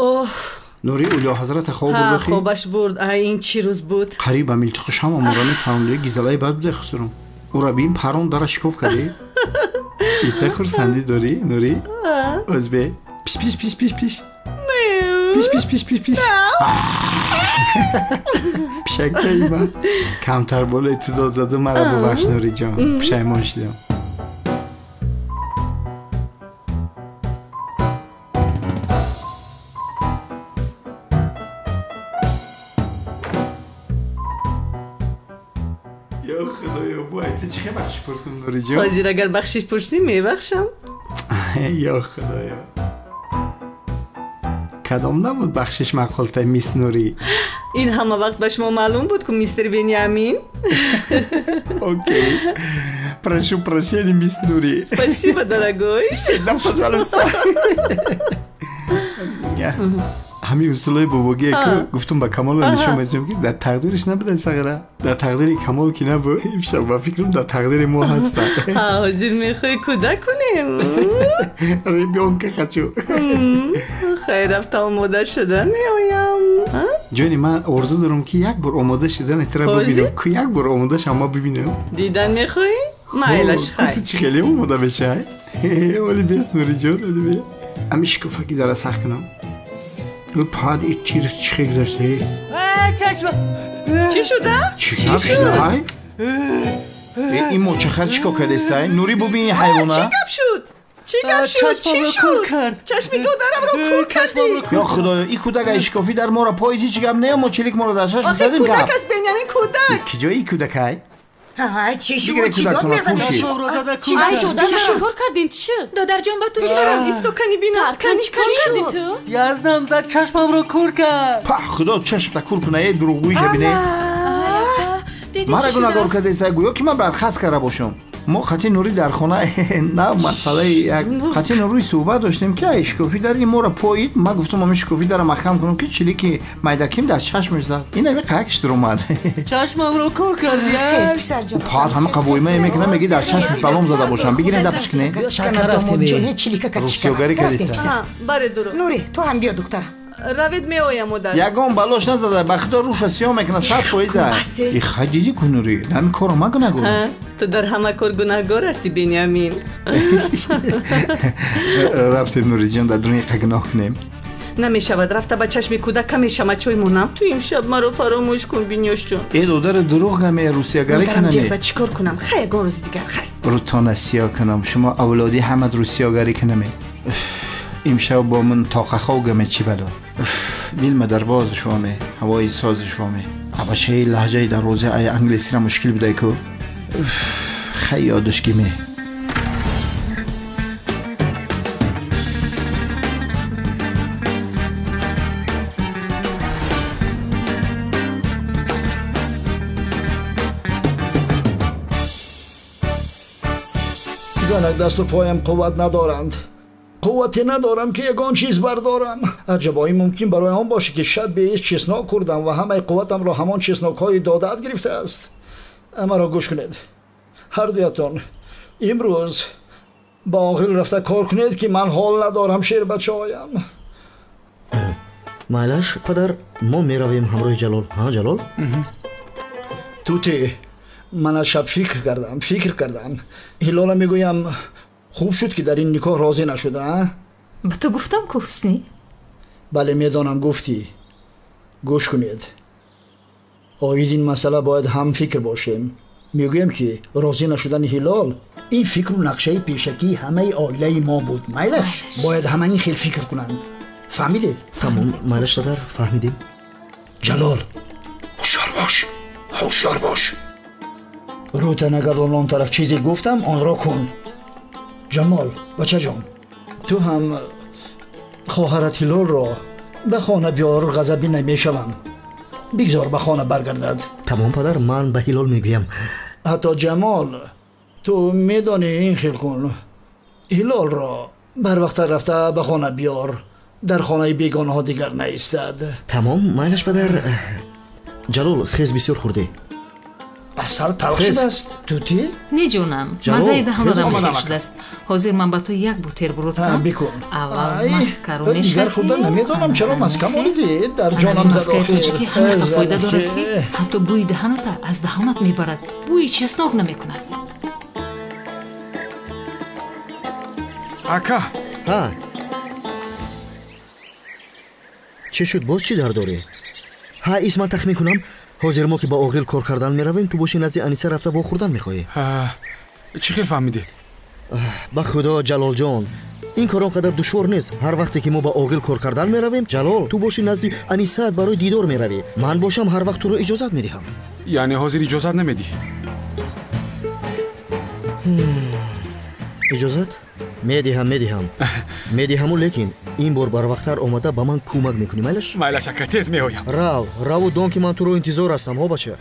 Оҳ. Нури Улё ҳазрата хоб бурд охи? Хобаш бурд. Ай, ин чӣ рӯз буд? Қариб ба милтиқи шам омода мефаҳмди, гизалаи бад буде хусурум. Ура бин парон дара шикоф кардӣ. Ита хурсандӣ дорӣ, Нури? Озбе. Пиш пиш пиш пиш пиш. Пиш пиш пиш пиш пиш. Пишакчаи ман. Камтар болои ту дод заду мара бубахш, Нуриҷон. Пушаймон шудам. Ё Худоё, бу ай ту чӣ хел бахшиш пурсум, Нуриҷон? Ҳозир агар бахшиш пурсӣ, мебахшам. Ё Худоё. Кадом набуд бахшиш маъқултай, мисс Нурӣ? Ин ҳама вақт ба шумо маълум буд ку, мистер Бениамин? Окей. Прошу прощения, мисс Нури. Спасибо, дорогой. Всегда пожалуйста. Ҳамин усулои бобогие ку гуфтум ба Камолро нишон медиҳам, ки дар тақдириш набуда сағира. Дар тақдири Камол ки набуд, имшаб ба фикрам дар тақдири мо ҳаста. Ҳозир мехоҳӣ кӯдак кунем? Ребёнка хочу. Хайр, рафта омода шуда меоям. Ҷони, ман орзу дорам, ки як бор омода шудани тура бибинам. Ку як бор омода шавам, ма бибинам. Дидан мехоҳӣ? Майлаш, хайр. Ту чӣ хеле омода мешавай? Оли бес, Нуриҷон, оли бе. Ами шикофаки дара сахт кунам. Пад и тир чӣ гузашта? Чӣ шуда? Чӣ шуда? Ин мочахар чӣ кор кардестай? Нури, бубин ин ҳайвона. Чӣ гап шуд? Чӣ гап шуд? Чӣ шуд? Чашми додарамро кур кардӣ. Ё Худоё, ин кӯдак ай шикофӣ дар моро поизи чӣ гап не, мо челик моро дар чашм задем гап. Кӯдак аст, Бениамин, кӯдак. Киҷои ин кӯдакай? Чӣ шуд? Чӣ дод мезанӣ? Ай, додар, чӣ кор кардин? Чӣ шуд? Додарҷон, ба ту Писарам, исто, кани бинам. Кани, чӣ кор кардӣ ту? Язнам зад, чашмамро кур кард. Па, Худо чашмта кур куна, э дурӯғгӯиша бине. Мара гунаҳгор кардеста, гӯё ки ман бархаст карда бошам. Мо қати Нурӣ дар хона на масъалаи як қати Нурӣ суҳбат доштем, ки ай шикофӣ дар ин моро поид. Ман гуфтам ами шикофӣ дара маҳкам кунам, ки чилики майдаким дар чашмаш зад. Ин ами қакш дуромад. Чашмамро кур кардӣ. Хез, писарҷон. Пад ҳама қабоимае мекунам, меги дар чашмаш балом зада бошам. Бигирен дафш кунед. Русиёгарӣ кардеста. Баре дуро. Нурӣ, ту ҳам биё, духтарам. Равед, меоям, модар. Ягон балош назада, ба худо руша сиёҳ мекунад, 100%. И хай дидӣ ку, Нурӣ, ҳамин корро ман гунаҳгорам. Ту дар ҳама кор гунаҳгор ҳастӣ, Бениамин. Рафтем, Нуриҷон, дар дуни қа гуноҳ кунем. Намешавад, рафта ба чашми кӯдак каме шамачой монам. Ту имшаб маро фаромӯш кун, Бинёшҷон. Э додари дурӯғ гаме, русиягарӣ Модарам кунаме. ҷеғ зад, чӣ кор кунам? Хай, ягон рӯзи дигар, хай. Рӯтона сиёҳ кунам, шумо авлоди ҳамат русиёгарӣ кунаме. Имшаб бо ман тоқахов гаме чӣ бало. Дилма дарвозаш воме, ҳавои созиш воме. Абашаи лаҳҷаи дарвоза ай англисира мушкил будай ку. Хай ёдаш гиме. Занак, дасту поям қувват надоранд. Қуввате надорам, ки ягон чиз бардорам. Аҷабои мумкин барои он бошад, ки шаб беист чеснок хӯрдам ва ҳамаи қувватамро ҳамон чеснокҳои додаат гирифтааст. Маро гӯш кунед, ҳардуятон имрӯз ба оғил рафта кор кунед, ки ман ҳол надорам, шербачаҳоям. Майлаш, падар, мо меравем ҳамроҳи Ҷалол. Ҳа, Ҷалол? Тути, ман аз шаб фикр кардам, фикр кардам. Ҳилола мегӯям, хуб шуд, ки дар ин никоҳ розӣ нашуда. Ба ту гуфтам ку, Ҳуснӣ? Бале, медонам, гуфтӣ. Гӯш кунед, оид ин масъала бояд ҳамфикр бошем. Мегӯям, ки розӣ нашудани Ҳилол ин фикру нақшаи пешакии ҳамаи оилаи мо буд. Майлаш, бояд ҳама ин хел фикр кунанд. Фаҳмидед? Тамом, майлаш, дадар, фаҳмидем. Ҷалол, ҳушёр бош, ҳушёр бош. Рӯта нагардон он тараф, чизе гуфтам, онро кун. Ҷамол, бачаҷон, ту ҳам хоҳарат Ҳилолро ба хона биёр, ғазабӣ намешавам. Бигзор ба хона баргардад. Тамом, падар, ман ба Ҳилол мегӯям. Ҳатто Ҷамол, ту медонӣ, ин хел кун. Ҳилолро барвақта рафта ба хона биёр. Дар хонаи бегонаҳо дигар наистад. Тамом, майлаш, падар. Ҷалол, хез бисёр хӯрдӣ. Асал талх шудааст. Тути? Не ҷонам, маззаи даҳонам хел шудааст. Ҳозир ман ба ту як бутерброд кунам. Бикун. Аввал маскаро мешакӣ. Дигар худам намедонам чаро маска молидӣ. Дар ҷонам зад маскаи охир. тоҷикӣ ҳамақа фоида дорад, ки ҳатто бӯи даҳаната аз даҳонат мебарад. Бӯи чеснок намекунад. Ака. Ҳа. Чӣ шуд, боз чӣ дар дорӣ? Ҳа, ис ман тахмин кунам, ҳозир мо ки ба оғил кор кардан меравем, ту боши назди Аниса рафта вохӯрдан мехоҳӣ. Чӣ хел фаҳмидед? Ба худо, Ҷалолҷон, ин кор он қадар душвор нест. Ҳар вақте ки мо ба оғил кор кардан меравем, Ҷалол, ту боши назди Анисаат барои дидор меравӣ. Ман бошам ҳар вақт туро иҷозат медиҳам. Яъне ҳозир иҷозат намедиҳӣ? Иҷозат? Медиҳам, медиҳам. Медиҳаму, лекин ин бор барвақттар омада ба ман кӯмак мекунӣ, майлаш? Майлаш, ака, тез меоям. Рав, раву дон ки ман туро интизор ҳастам, ҳо бача.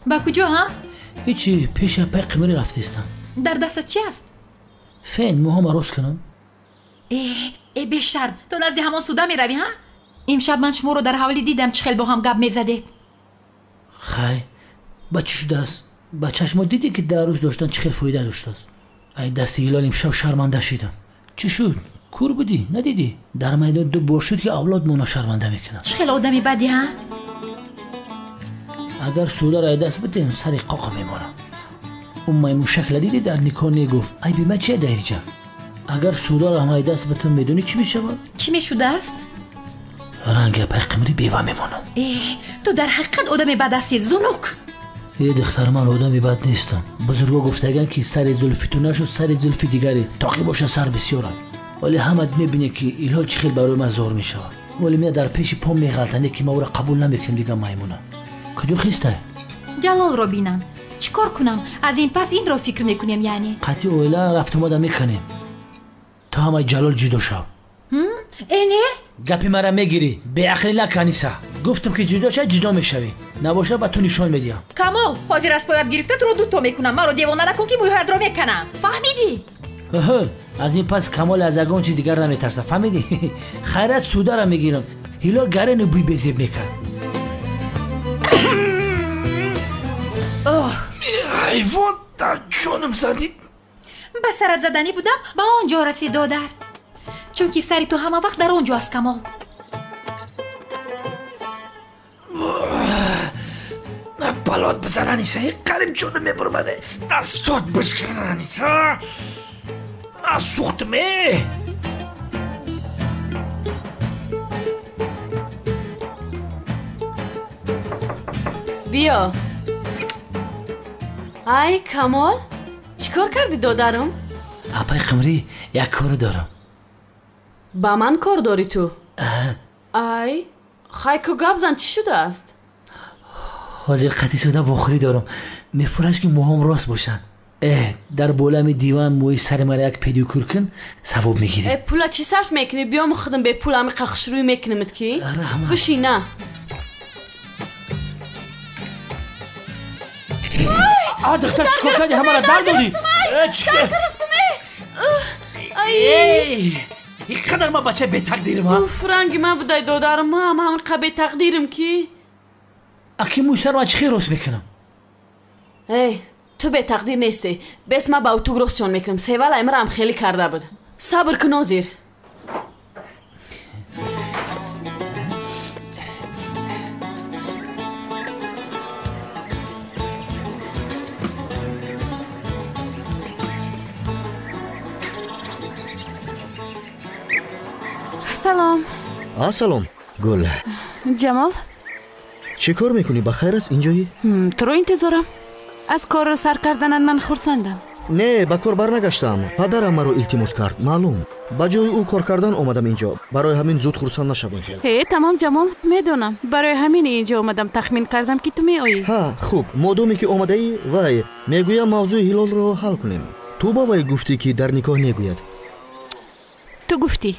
Ба куҷо, ҳа? Ҳечи, пеши апаи Қимирӣ рафтаистам. Дар дастат чи аст? Фен, мӯҳома рост кунам. Э, бешарм, ту назди ҳамон суда меравӣ, ҳа? Имшаб ман шуморо дар ҳавлӣ дидам, чӣ хел бо ҳам гап мезадед. Хай, ба чӣ шудааст? Ба чашмо дидӣ, ки дар рӯз доштан чӣ хел фоида доштааст? Ай дасти Ҳилол имшаб шарманда шидам. Чӣ шуд? Кур будӣ, надидӣ? Дар майдон ду бор шуд, ки авлод моно шарманда мекунад. Чӣ хел одами бадӣ, ҳа? Агар сударо ай даст бидем, сари қоқа мемонам. Ӯ маймуншакла дидӣ, дар никоҳ негуфт. Айби ман чия дар инҷа? Агар сударо ҳам ай даст битам, медонӣ чӣ мешавад? Чӣ мешудааст? Ранги апаи Қимирӣ бева мемонам. Э, ту дар ҳақиқат одами бад ҳастӣ, зунук. Э, духтар, ман одами бад нестам. Бузургҳо гуфтаган, ки сари зулфи ту нашуд, сари зулфи дигаре. Тоқӣ боша, сар бисёрам. Вале ҳамат мебине, ки Илҳол чӣ хел барои ман зор мешавад. Вале мена дар пеши пом меғалтане, ки ман ӯро қабул намекунам, дигар маймуна. Куҷо хистай? Ҷалолро бинам. Чӣ кор кунам? Аз ин пас инро фикр мекунем, яъне. Қатъи оила рафтомада мекунем. Ту ҳамаи Ҷалол ҷудо шав. Э, не? Гапи мара мегирӣ, беақлӣ накун, Аниса. Гуфтам, ки ҷудо шав, ҷудо мешавӣ. Набоша, ба ту нишон медиҳам. Камол, ҳозир аз поят гирифта туро дуто мекунам. Маро девона накун, ки мӯйҳоятро меканам. Фаҳмидӣ? Оҳо, аз ин пас Камол аз ягон чиз дигар наметарсад, фаҳмидӣ? Хайрат сударо мегирам. Ҳилол гарену бӯй безеб мекард. Ҳайвон, дар ҷонам задӣ. Ба сарат заданӣ будам, ба он ҷо расид, додар. Чунки сари ту ҳама вақт дар он ҷо аст, Камол. Балот бизан, Аниса, қариб ҷонам мебурмаде. Дастот бишкан, Аниса. Ман сӯхтам, э. Биё. Ай, Камол, чӣ кор кардӣ, додарам? Апаи Қимрӣ, як коре дорам. Ба ман кор дорӣ ту? Ай, хай ку гап зан, чӣ шудааст? Ҳозир қатъи суда вохӯрӣ дорам. Мефураш, ки мӯҳом рост бошанд. Э, дар болами диван мӯи сари мара як педикюр кун, савоб мегирӣ. Э, пула чӣ сарф мекунӣ? Биём худам бепул ҳамиқа хушрӯй мекунамт, ки раҳмат. Бишина. А, духтар, чӣ кор кардӣ? Ҳамаро дар додӣ? Эй, ин қадар ман бачаи бетақдирам, ҳа? Уф, ранги ман будай, додарам, ман ҳамиқа бетақдирам, ки. Аки мӯи саро ман чӣ хел рост мекунам? Эй, ту бетақдир нестӣ. Бес ман ба утуг ростшон мекунам. Севал аймараам хеле карда буд. Сабр кун ҳозир. Салом. А, салом, Гул. Ҷамол? Чӣ кор мекунӣ? Ба хайр аст инҷоӣ? Туро интизорам. Аз корро сар карданат ман хурсандам. Не, ба кор барнагаштам. Падарам маро илтимос кард, маълум. Ба ҷои ӯ кор кардан омадам инҷо. Барои ҳамин зуд хурсанд нашавем хел. Э, тамом, Ҷамол, медонам. Барои ҳамин инҷо омадам, тахмин кардам, ки ту меоӣ. Ҳа, хуб, модоме ки омадаӣ, вай, мегӯям мавзӯи Ҳилолро ҳал кунем. Ту ба вай гуфтӣ, ки дар никоҳ негӯяд. Ту гуфтӣ.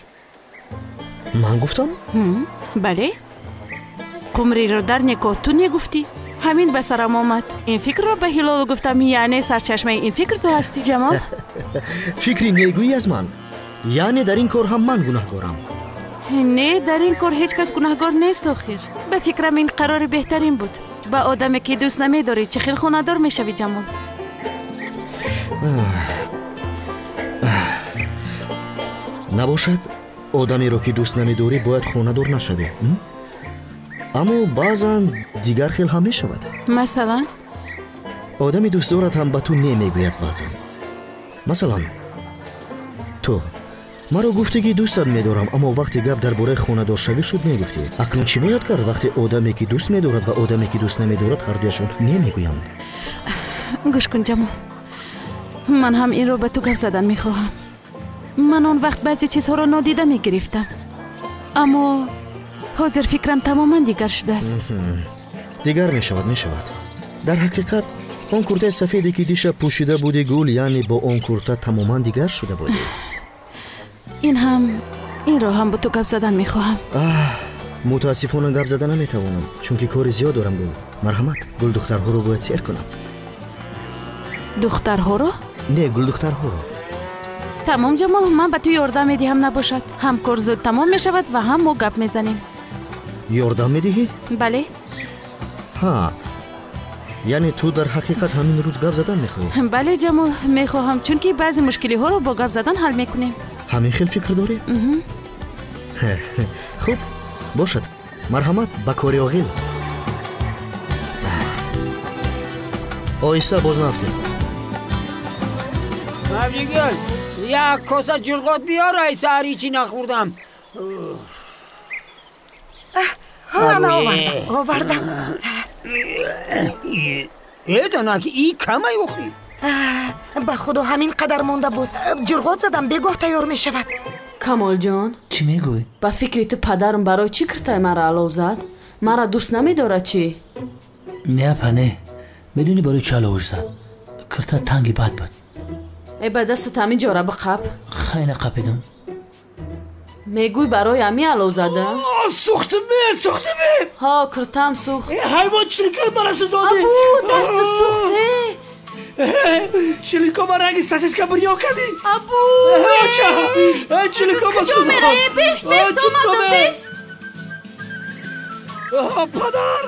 Ман гуфтам? Бале. Қумриро дар никоҳ ту негуфтӣ. Ҳамин ба сарам омад. Ин фикрро ба Ҳилол гуфтам, яъне сарчашмаи ин фикр ту ҳастӣ, Ҷамол. Фикри негӯӣ аз ман. Яъне дар ин кор ҳам ман гунаҳгорам. Не, дар ин кор ҳеҷ кас гунаҳгор нест охир. Ба фикрам ин қарори беҳтарин буд. Ба одаме ки дӯст намедорӣ чӣ хел хонадор мешавӣ, Ҷамол? Набошад, одамеро ки дӯст намедорӣ бояд хонадор нашавӣ. Аммо баъзан дигар хел ҳам мешавад. Масалан? Одами дӯстдорат ҳам ба ту не мегӯяд баъзан. Масалан, ту маро гуфтӣ ки дӯстат медорам, аммо вақте гап дар бораи хонадоршавӣ шуд мегуфтӣ. Акнун чӣ бояд кард вақте одаме ки дӯст медорад ва одаме ки дӯст намедорад ҳардуяшон не мегӯянд? Гӯш кун, Ҷамол, ман ҳам инро ба ту гап задан мехоҳам. Ман он вақт баъзе чизҳоро нодида мегирифтам, аммо ҳозир фикрам тамоман дигар шудааст. Дигар мешавад, мешавад. Дар ҳақиқат он куртаи сафеде ки дишаб пӯшида буди, Гул, яъне бо он курта тамоман дигар шуда будӣ. Инро ҳам бо ту гап задан мехоҳам. Мутаассифона гап зада наметавонам, чунки кори зиёд дорам, Гул. Марҳамат, гулдухтарҳоро бояд сер кунам. Духтарҳоро? Не, гулдухтарҳоро. Тамом, Ҷамол, ман ба ту ёрдам медиҳам. Набошад, ҳам кор зуд тамом мешавад ва ҳам мо гап мезанем. Ёрдам медиҳӣ? Бале. Ҳа, яъне ту дар ҳақиқат ҳамин рӯз гап задан мехоҳӣ? Бале, Ҷамол, мехоҳам, чунки баъзе мушкилиҳоро бо гап задан ҳал мекунем. Ҳамин хел фикр дорӣ? Хуб, бошад. Марҳамат, ба кори оғил. Оҳиста боз нафтем. Мавлигул, як коса ҷурғот биёр, ай саҳари чӣ нахӯрдам. Ана овардам. Э, занак, и камай охи. Ба худо ҳамин қадар монда буд. Ҷурғот задам, бегоҳ тайёр мешавад. Камолҷон, чӣ мегӯӣ? Ба фикри ту падарам барои чӣ киртаи маро алов зад? Маро дӯст намедорад чӣ? Не, апа, не. Медонӣ барои чӣ аловш зад? Кирта танги бад буд. Э, ба дастат ҳамин ҷора биқап. Хайна қапидам. Мегӯй барои ҳамин алов зада? Сӯхтиме, сӯхтиме. Ҳо, киртаам сӯхт. Э, ҳайвон чиликои мара сӯзонди. Абу, дасту сӯхте. Чилико ма ранги сосиска бирён кардӣ. Абу, оча, чилико ма куҷо меравӣ? Бест, бест, омадам, бест. Падар,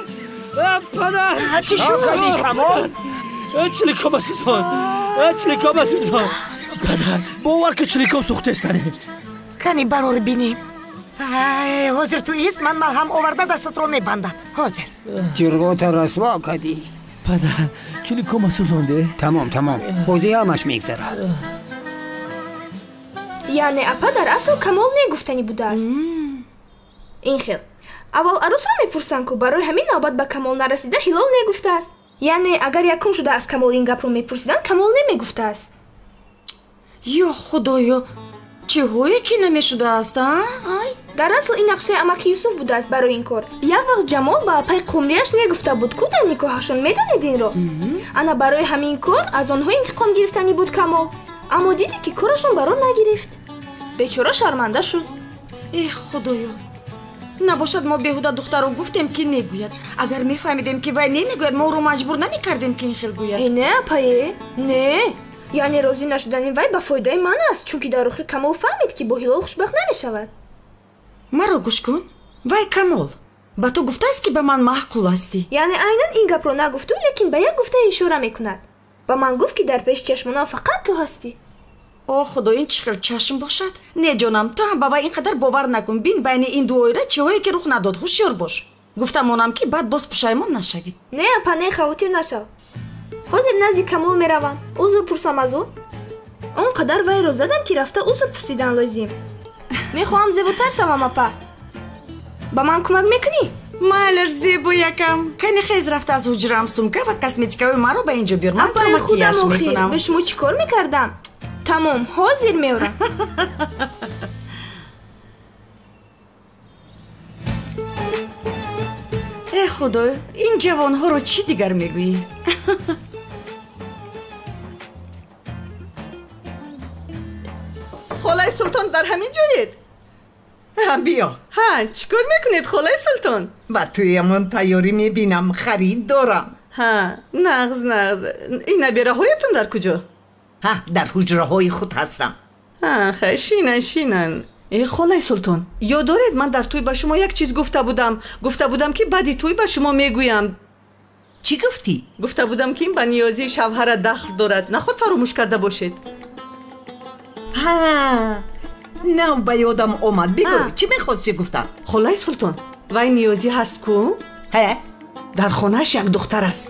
падар. Чӣ шуд? Камол? Чилико ма сӯзон, чилико ма сӯзон. Падар, бовар ки чиликом сӯхтестани. Кани барор бинем. Ҳозир ту ист, ман малҳам оварда дастатро мебандам. Ҳозир. Ҷурғота расво кардӣ. Падар, чиликома сӯзонде? Тамом, тамом, ҳозир ҳамаш мегзарад. Яъне апа дар асл Камол негуфтанӣ будааст. Ин хел аввал арӯсро мепурсанд ку, барои ҳамин навбат ба Камол нарасида Ҳилол негуфтааст. Яъне агар якум шуда аз Камол ин гапро мепурсиданд, Камол немегуфтааст. Ё худоё, чиҳое ки намешудааст, а? Ай? Дар асл ин нақшаи амаки Юсуф будааст барои ин кор. Як вақт Ҷамол ба апаи Қумрияш негуфта буд ку дар никоҳашон, медонед инро? Ана барои ҳамин кор аз онҳо интиқом гирифтанӣ буд Камол. Аммо дидӣ ки корашон барор нагирифт. Бечора шарманда шуд. Эҳ, худоё, набошад мо беҳуда духтаро гуфтем ки негӯяд. Агар мефаҳмидем ки вай немегӯяд, мо ӯро маҷбур намекардем ки ин хел гӯяд. Э, не, апае, не. Яъне розӣ нашудани вай ба фоидаи ман аст, чунки дар охир Камол фаҳмид ки бо Ҳилол хушбахт намешавад. Маро гӯш кун, вай Камол ба ту гуфтааст ки ба ман маъқул ҳастӣ. Яъне айнан ин гапро нагуфту, лекин ба як гуфта ишора мекунад. Ба ман гуфт ки дар пеши чашмонам фақат ту ҳастӣ. О худо, ин чӣ хел чашм бошад? Не ҷонам, ту ҳам ба вай ин қадар бовар накун. Бин, байни ин ду оила чиҳое ки рух надод, ҳушёр бош. Гуфта монам ки баъд боз пушаймон нашавӣ. Не, апа, не, хавотир нашав. Ҳозир назди Камол меравам, узр пурсам аз ӯ. Он қадар вайро задам ки рафта узр пурсидан лозим. Мехоҳам зеботар шавам, апа. Ба ман кӯмак мекунӣ? Майлаш, зебоякам. Кани хез рафта аз ҳуҷраам сумка ва косметикаҳои маро ба инҷо биёр. Ман туро макияж мекунам. Ба шумо чӣ кор мекардам? Тамом, ҳозир меорам. Э худо, ин ҷавонҳоро чӣ дигар мегӯӣ? Холаи Султон дар ҳамин ҷоед? Биё. Ҳа, чӣ кор мекунед, холаи Султон? Ба тӯямон тайёрӣ мебинам, харид дорам. Ҳа, нағз, нағз. Ин набераҳоятон дар куҷо? Ҳа, дар ҳуҷраҳои худ ҳастам. Хай, шинан, шинан. Э, холаи Султон, ёд доред, ман дар тӯй ба шумо як чиз гуфта будам. Гуфта будам, ки баъди тӯй ба шумо мегӯям. Чӣ гуфтӣ? Гуфта будам, ки ин ба ниёзии шавҳара дахл дорад. Наход фаромӯш карда бошед. Ҳа, нав ба ёдам омад. Бигӯ, чӣ мехости гуфтан? Холаи Султон, вай ниёзӣ ҳаст ку? Ҳа? Дар хонааш як духтар аст.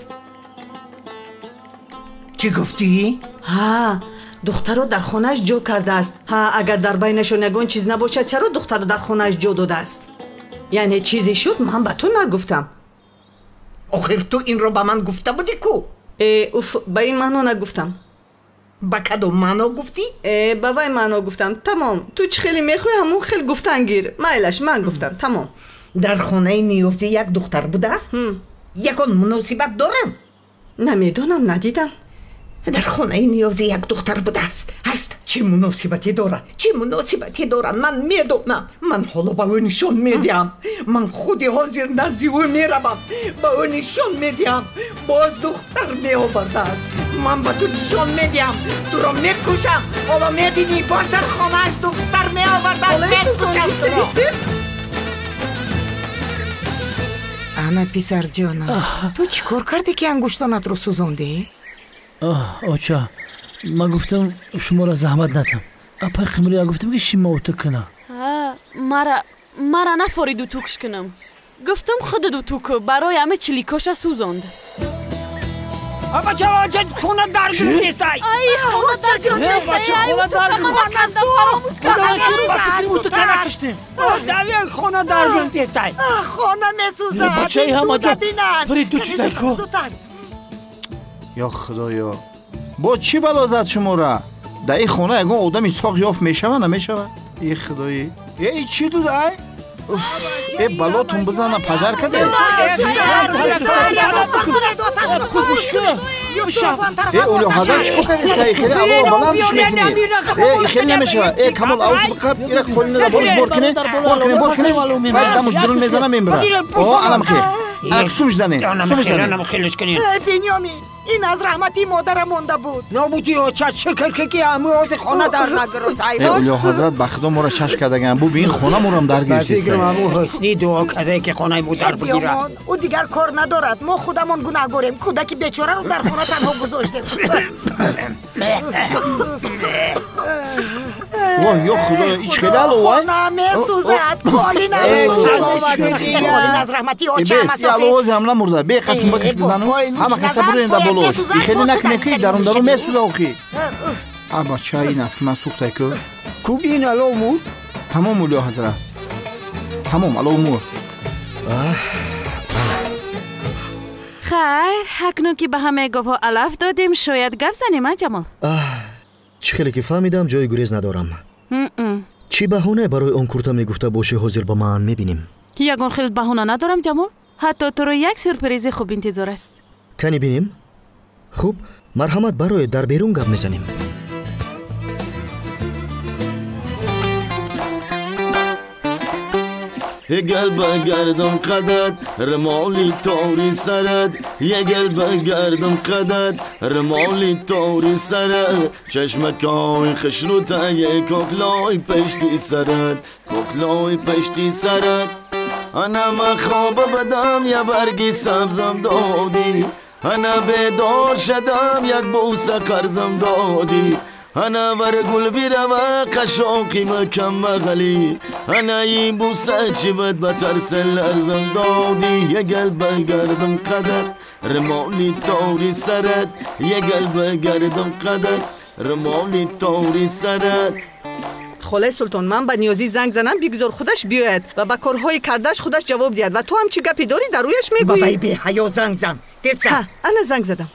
Чӣ гуфтӣ? Ҳа, духтарро дар хонааш ҷо кардааст. Ҳа, агар дар байнашон ягон чиз набошад, чаро духтарро дар хонааш ҷо додааст? Яъне чизе шуд, ман ба ту нагуфтам. Охир ту инро ба ман гуфта будӣ ку? Э, уф, ба ин маъно нагуфтам. Ба кадом маъно гуфтӣ? Э, ба вай маъно гуфтам. Тамом, ту чӣ хеле мехоҳӣ, ҳамон хел гуфтан гир. Майлаш, ман гуфтам, тамом. Дар хонаи ниёзӣ як духтар будааст? Ягон муносибат дорам? Намедонам, надидам. Дар хонаи ниёзӣ як духтар будааст. Ҳаст. Чӣ муносибате дорад? Чӣ муносибате дорад? Ман медонам. Ман ҳоло ба ӯ нишон медиҳам. Ман худи ҳозир назди ӯ меравам. Ба ӯ нишон медиҳам. Боз духтар меовардааст. Ман ба ту нишон медиҳам. Туро мекушам. Ҳоло мебинӣ, боз дар хонааш духтар меовардааст. Мекушам туро. Ана, писарҷонам, ту чӣ кор кардӣ, ки ангуштонатро сӯзондӣ? Оча, ман гуфтам шуморо заҳмат натам. Апай Қимрия гуфтам, ки шима утук кунам. Мара нафорид утукш кунам. Гуфтам худат утук, барои ҳама чиликоша сӯзонд. Бача, хона дар гирифтесай. Ай, хона дар гирифтесай. Хона дар гирифтесай. Давен хона дар гирифтесай. Хона месӯзад. Бачаи ҳамаҷо пари ду чидай ку. Ё худоё, бо чӣ бало зад шумора? Дар ин хона ягон одами соғ ёфт мешава, намешава? Э худои, э чӣ дудай? Э, балотун бизана, пажар каде? Э, улё ҳазрат, чӣ кор кардӣ? Саи хеле алова баландш мекунӣ. Э, хеле намешава. Э, Камол, авз биқаб, ира қолина борш бор кине, бор кине, бор кине. Баъд дамуш дурун мезана, мемира. О, алам хел. Алак сумш зане, сумш зане. Бинёмин, ин аз раҳмати модара монда буд. Нобудӣ оча, шукр ки ҳамӯ ҳозир хона дар нагирифт. Э, улё ҳазрат, ба худо моро чашм кардаган. Бубин, хона морам дар гирифтест. Фикрам ҳамӯ ҳусни дуо карда, ки хонаи мо дар бигирад. Ӯ дигар кор надорад. Мо худамон гунаҳгорем. Кӯдаки бечораро дар хона танҳо гузоштем. Воҳ, ё худоё, ич хеле аловай? Хона месӯзад, қолина қолин аз раҳмати очаам аст. Бес, аловози ҳам намурда. Бе қасумбакаш бизану, ҳама каса бурен дар боло. Хеле накне, ки дарун дарун месӯза охи. А бача, ин аст ки ман сӯхтай ку. Куби ин алов мурд? Тамом, улё ҳазрат. Тамом, алов мурд. Хайр, акнун ки ба ҳамаи говҳо алаф додем, шояд гап занем, а Ҷамол? Чӣ хеле ки фаҳмидам, ҷои гурез надорам. Чӣ баҳонае барои он курта мегуфта бошӣ, ҳозир ба ман мебинем. Ягон хел баҳона надорам, Ҷамол. Ҳатто туро як сюрпризи хуб интизор аст. Кани бинем? Хуб, марҳамат, барои дар берун гап мезанем. Гел бигардам қадат, римоли тори сарат. Ягел бигардам қадат, римоли тори сарат. Чашмакои хушрӯтае, коклои пашти сарат, коклои пашти сарат. Ана ман хоба бадам, я барги сабзам додӣ. Ана бедор шадам, як бӯса қарзам додӣ. Ана вар гул бирава, қашоқи макаммағалӣ. Ана ин бӯса чӣ бад, ба тарса ларзам додӣ. Ягал бигардам қадат, римоли тори сарат. Ягал бигардам қадат, римоли тори сарат. Холаи Султон, ман ба ниёзӣ занг занам, бигузор худаш биёяд ва ба корҳои кардааш худаш ҷавоб диҳад. Ва ту ҳам чӣ гапе дорӣ, дар рӯяш мегӯӣ. Ба вай беҳаё занг зан. Тезса. Ана занг задам.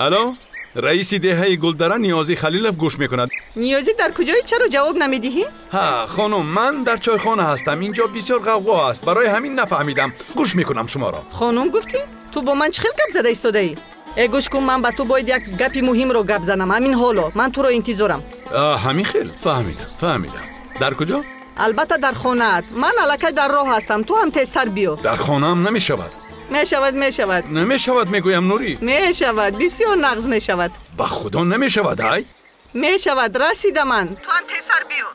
Алло, раиси деҳаи Гулдара Ниёзӣ Халилов гӯш мекунад. Ниёзӣ дар куҷоӣ? Чаро ҷавоб намедиҳӣ? Ҳа, хонум, ман дар чойхона ҳастам. Инҷо бисёр ғавғо аст, барои ҳамин нафаҳмидам. Гӯш мекунам шуморо. Хонум гуфтӣ? Ту бо ман чӣ хел гап зада истодаӣ? Э, гӯш кун, ман ба ту бояд як гапи муҳимро гап занам. Ҳамин ҳоло ман туро интизорам. Ҳамин хел? Фаҳмидам, фаҳмидам. Дар куҷо? Албатта дар хонаат. Ман аллакай дар роҳ ҳастам, ту ҳам тезтар биё. Дар хонаам намешавад. Мешавад, мешавад. Намешавад мегӯям, Нурӣ. Мешавад, бисёр нағз мешавад. Ба худо намешавад, ай? Мешавад, расида ман. Ту ҳам тезтар биё.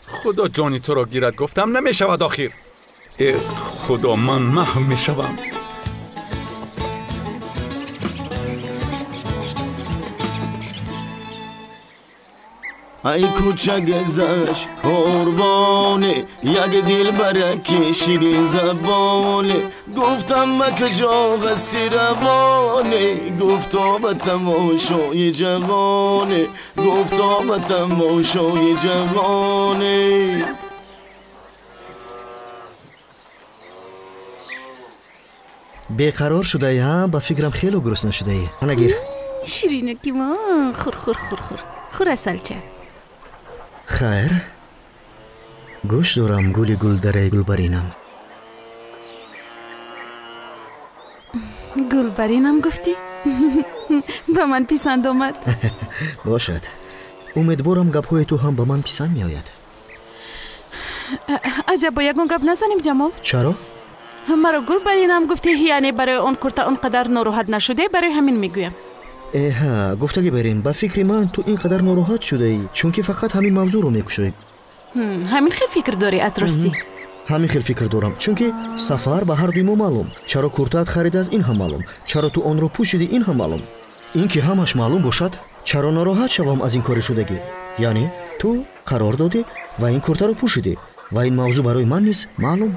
Худо ҷони туро гирад, гуфтам намешавад охир. Э худо, ман маҳв мешавам. Ай кӯчагазаш корвоне, як дилбараки ширинзабоне, гуфтам ба куҷо ҳасти равоне, гуфто ба тамошои ҷавоне, гуфто ба тамошои ҷавоне. Беқарор шудаӣ, ҳа? Ба фикрам хело гурусна шудаӣ. Ана гир. Ширинаки мо, хур, хур, хур, хур. Хур асалча. Хайр, гӯш дорам гули гулдараи гулбаринам. Гулбаринам гуфтӣ? Ба ман писанд омад. Бошад. Умедворам гапҳои ту ҳам ба ман писанд меояд. Аҷаб, бо ягон гап назанем, Ҷамол? Чаро? Маро гулбаринам гуфтӣ, яъне барои он курта он қадар нороҳат нашудӣ, барои ҳамин мегӯям. Эҳа, гуфтагӣ барем, ба фикри ман ту ин қадар нороҳат шудаӣ, чунки фақат ҳамин мавзӯъро мекушоӣ. Ҳамин хел фикр дорӣ аз ростӣ? Ҳамин хел фикр дорам, чунки сафар ба ҳар дуи мо маълум. Чаро куртаат харидааст, ин ҳам маълум. Чаро ту онро пӯшидӣ, ин ҳам маълум. Ин ки ҳамаш маълум бошад, чаро нороҳат шавам аз ин кори шудагӣ? Яъне ту қарор додӣ ва ин куртаро пӯшидӣ ва ин мавзӯъ барои ман низ маълум.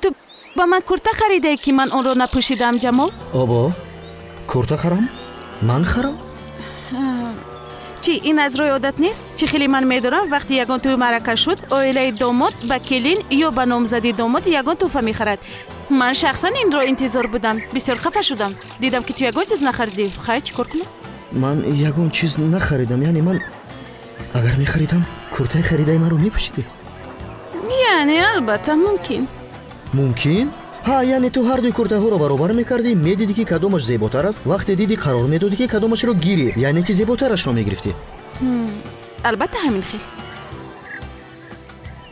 Ту ба ман курта харидаӣ, ки ман онро напӯшидаам, Ҷамол? Обо, курта харам? Ман харам? Чӣ, ин аз рӯи одат нест? Чӣ хеле ман медорам, вақте ягон тӯй маърака шуд, оилаи домод ба келин ё ба номзади домод ягон тӯҳфа мехарад. Ман шахсан инро интизор будам. Бисёр хафа шудам. Дидам, ки ту ягон чиз нахаридӣ. Хай, чӣ кор кунам? Ман ягон чиз нахаридам, яъне ман агар мехаридам, куртаи харидаи маро мепӯшидӣ? Яъне албатта мумкин. Мумкин? Ҳа, яъне ту ҳар дуи куртаҳоро баробар мекардӣ, медидӣ, ки кадомаш зеботар аст, вақте дидӣ қарор медодӣ, ки кадомашро гирӣ, яъне ки зеботарашро мегирифтӣ. Албатта ҳамин хел.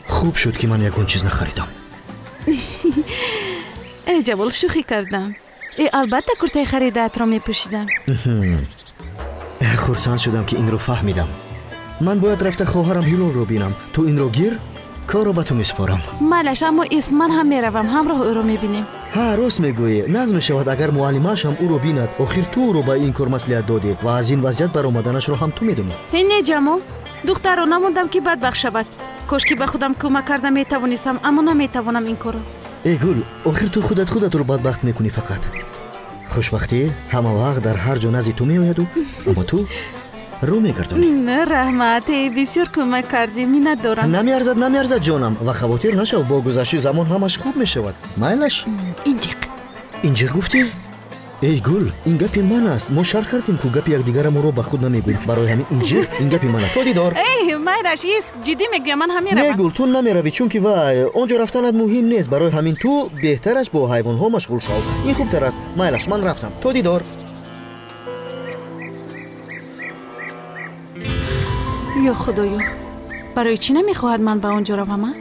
Хуб шуд, ки ман ягон чиз нахаридам. Э Ҷамол, шӯхӣ кардам. Э албатта куртаи харидаатро мепӯшидам. Хурсанд шудам, ки инро фаҳмидам. Ман бояд рафта хоҳарам Ҳилолро бинам. Ту инро гир, корро ба ту месупорам. Майлаш, аммо исм ман ҳам меравам, ҳамроҳ ӯро мебинем. Ҳа, рост мегӯӣ. Нағз мешавад, агар муаллимааш ҳам ӯро бинад. Охир ту ӯро ба ин кор маслиҳат додӣ ва аз ин вазъият баромаданашро ҳам ту медонӣ. Не, Ҷамол, духтарро намондам, ки бадбахт шавад. Кошки ба худам кӯмак карда метавонистам, аммо наметавонам ин корро. Э гул, охир ту худат худатро бадбахт мекунӣ фақат. Хушбахтӣ ҳама вақт дар ҳар ҷо назди ту меояду, аммо ту рӯ мегардонӣ. Раҳмат, бисёр кӯмак кардӣ, миннат дорам. Намеарзад, намеарзад, ҷонам, ва хавотир нашав, бо гузашти замон ҳамаш хуб мешавад. Майлаш? Инҷиқ. Инҷиқ гуфтӣ? Эй гул, ин гапи ман аст. Мо шарт кардем, ку гапи якдигарамонро ба худ намегӯем. Барои ҳамин инҷиқ ин гапи ман аст. То дидор. Эй майлаш, ист, ҷиддӣ мегӯям, ман ҳам меравам. Не гул, ту намеравӣ, чунки вай он ҷо рафтанат муҳим нест. Барои ҳамин ту беҳтараш бо ҳайвонҳо машғул шав. Ин хубтар аст. Майлаш, ман рафтам. То дидор. Ё худоё, барои чӣ намехоҳад ман ба он ҷо равам?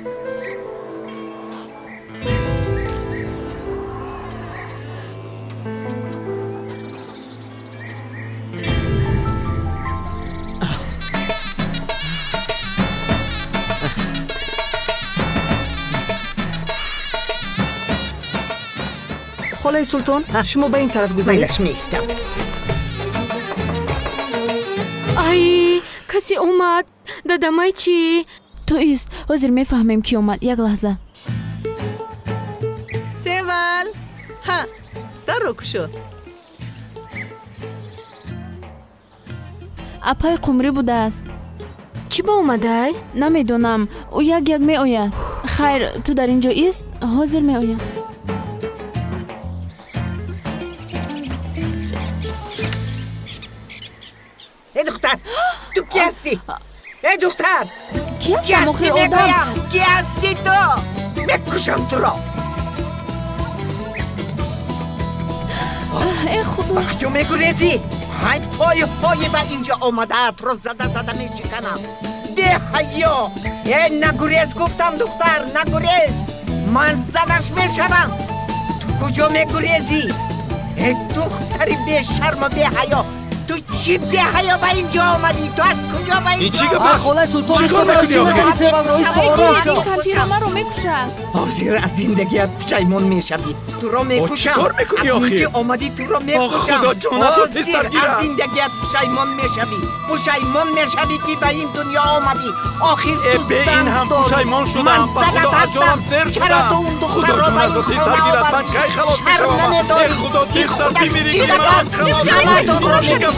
Холаи Султон, шумо ба ин тараф гузаред. Майлаш, меистам. Ай, касе омад. Дадамай чӣ? Ту ист, ҳозир мефаҳмем, ки омад. Як лаҳза. Севал, ҳа, дарро кушо. Апаи Қумрӣ будааст. Чӣ ба омадай? Намедонам, ӯ як як меояд. Хайр, ту дар ин ҷо ист, ҳозир меоям. Э духтар, ту ки ҳастӣ? Э духтар, ки ҳастам? Мегӯям, ки ҳастӣ ту? Мекушам туро. Э худо, ба куҷо мегурезӣ? Ҳай, пойҳои ба инҷо омадаатро зада зада мечиканам. беҳаё! Э, нагурез гуфтам, духтар, нагурез! Ман занаш мешавам! Ту куҷо мегурезӣ? Э, духтари бешарму беҳаё! Ту чӣ беҳаё ба ин ҷо омадӣ? Ту аз куҷо ба ин ҷо? Холаи Султон, чӣ кор мекунӣ охир? Кампиро маро мекушад. Ҳозир аз зиндагият пушаймон мешавӣ. Туро мекушам. Чӣ кор мекунӣ охир? Ки омадӣ туро мекушам. Худо ҷонатро тезтар гирад. Аз зиндагият пушаймон мешавӣ. Пушаймон мешавӣ ки ба ин дунё омадӣ. Охир ту бе ин ҳам пушаймон шудам. Ман занат ҳастам. Чаро ту он духтарро ба ин хона овардӣ? Ман кай халос мешавам? Э, Худо, тезтар бимирӣ ки ман халос мешавам.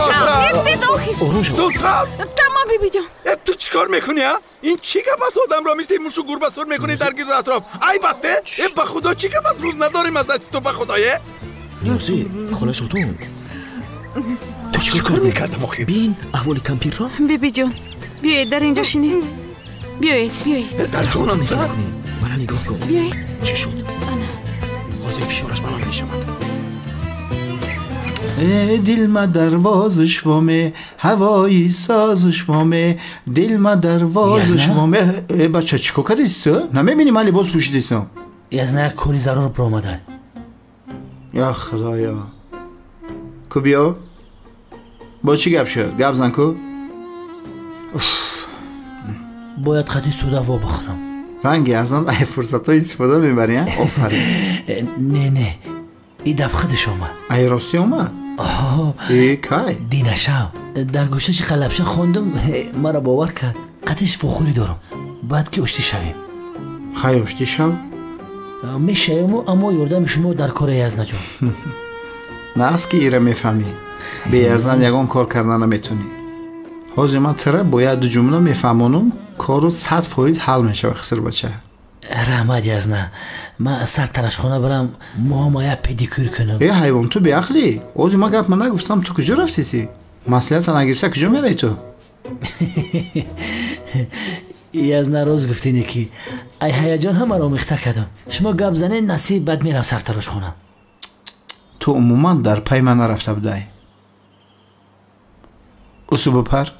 Султон! Тамом, бибиҷон. Ту чӣ кор мекунӣ, а? Ин чӣ гап аст? Одамро мисли мушу гурба сур мекунӣ дар гирду атроф. Айб аст, э? Ба Худо, чӣ гап аст? Рӯз надорем аз дасти ту, ба Худо, е? Ниёзӣ, холаи Султон, ту чӣ кор мекардам охир? Бин аҳволи кампирро. Бибиҷон, биёед дар инҷо шинед. Биёед, биёед. Дар ҷонам зад. Мана нигоҳ кун. Биёед. Чӣ шуд? Ана. Ҳозир фишораш баланд мешавад. Дилма дарвозаш воме, ҳавои созаш воме, дилма дарвозаш воме. Э, бача, чӣ кор кардиси ту? Намебинӣ ман либос пӯшидисам? Язна, як кори зарур биромада. Я Худоё. Ку биё? Бо чӣ гап шуд? Гап зан ку. Бояд хати суда во бихӯрам. Ранги аз ай фурсатҳо истифода мебарӣ, а? Офарин. Не, не. И даф худаш омад. Ай ростӣ омад? Э, кай? Динашав. Дар гӯшаши қалабша хондум, маро бовар кард. Қатиш фухӯрӣ дорам. Бояд ки оштӣ шавем. Хай, оштӣ шав? Мешавему, аммо ёрдами шумо дар кори Язнаҷон. Нағз ки ира мефаҳмӣ. Бе Язнан ягон кор карда наметонӣ. Ҳозир ман тира бо як ду ҷумла мефаҳмонам, кору 100% ҳал мешавад, хисирбача. Раҳмат, Язна. Ман сар тарашхона барам, моҳама як педикюр кунам. Э, ҳайвон, ту беақлӣ? Ҳозир ман гапма нагуфтам, ту куҷо рафтесӣ? Маслиҳата нагирифта куҷо мераи ту? Язна, рост гуфтине ки ай ҳаяҷон ҳамаро омехта кардам. Шумо гап занед, насиб, баъд мерам сартарошхона. Ту умуман дар пай ман нарафта будай. Усу бипар.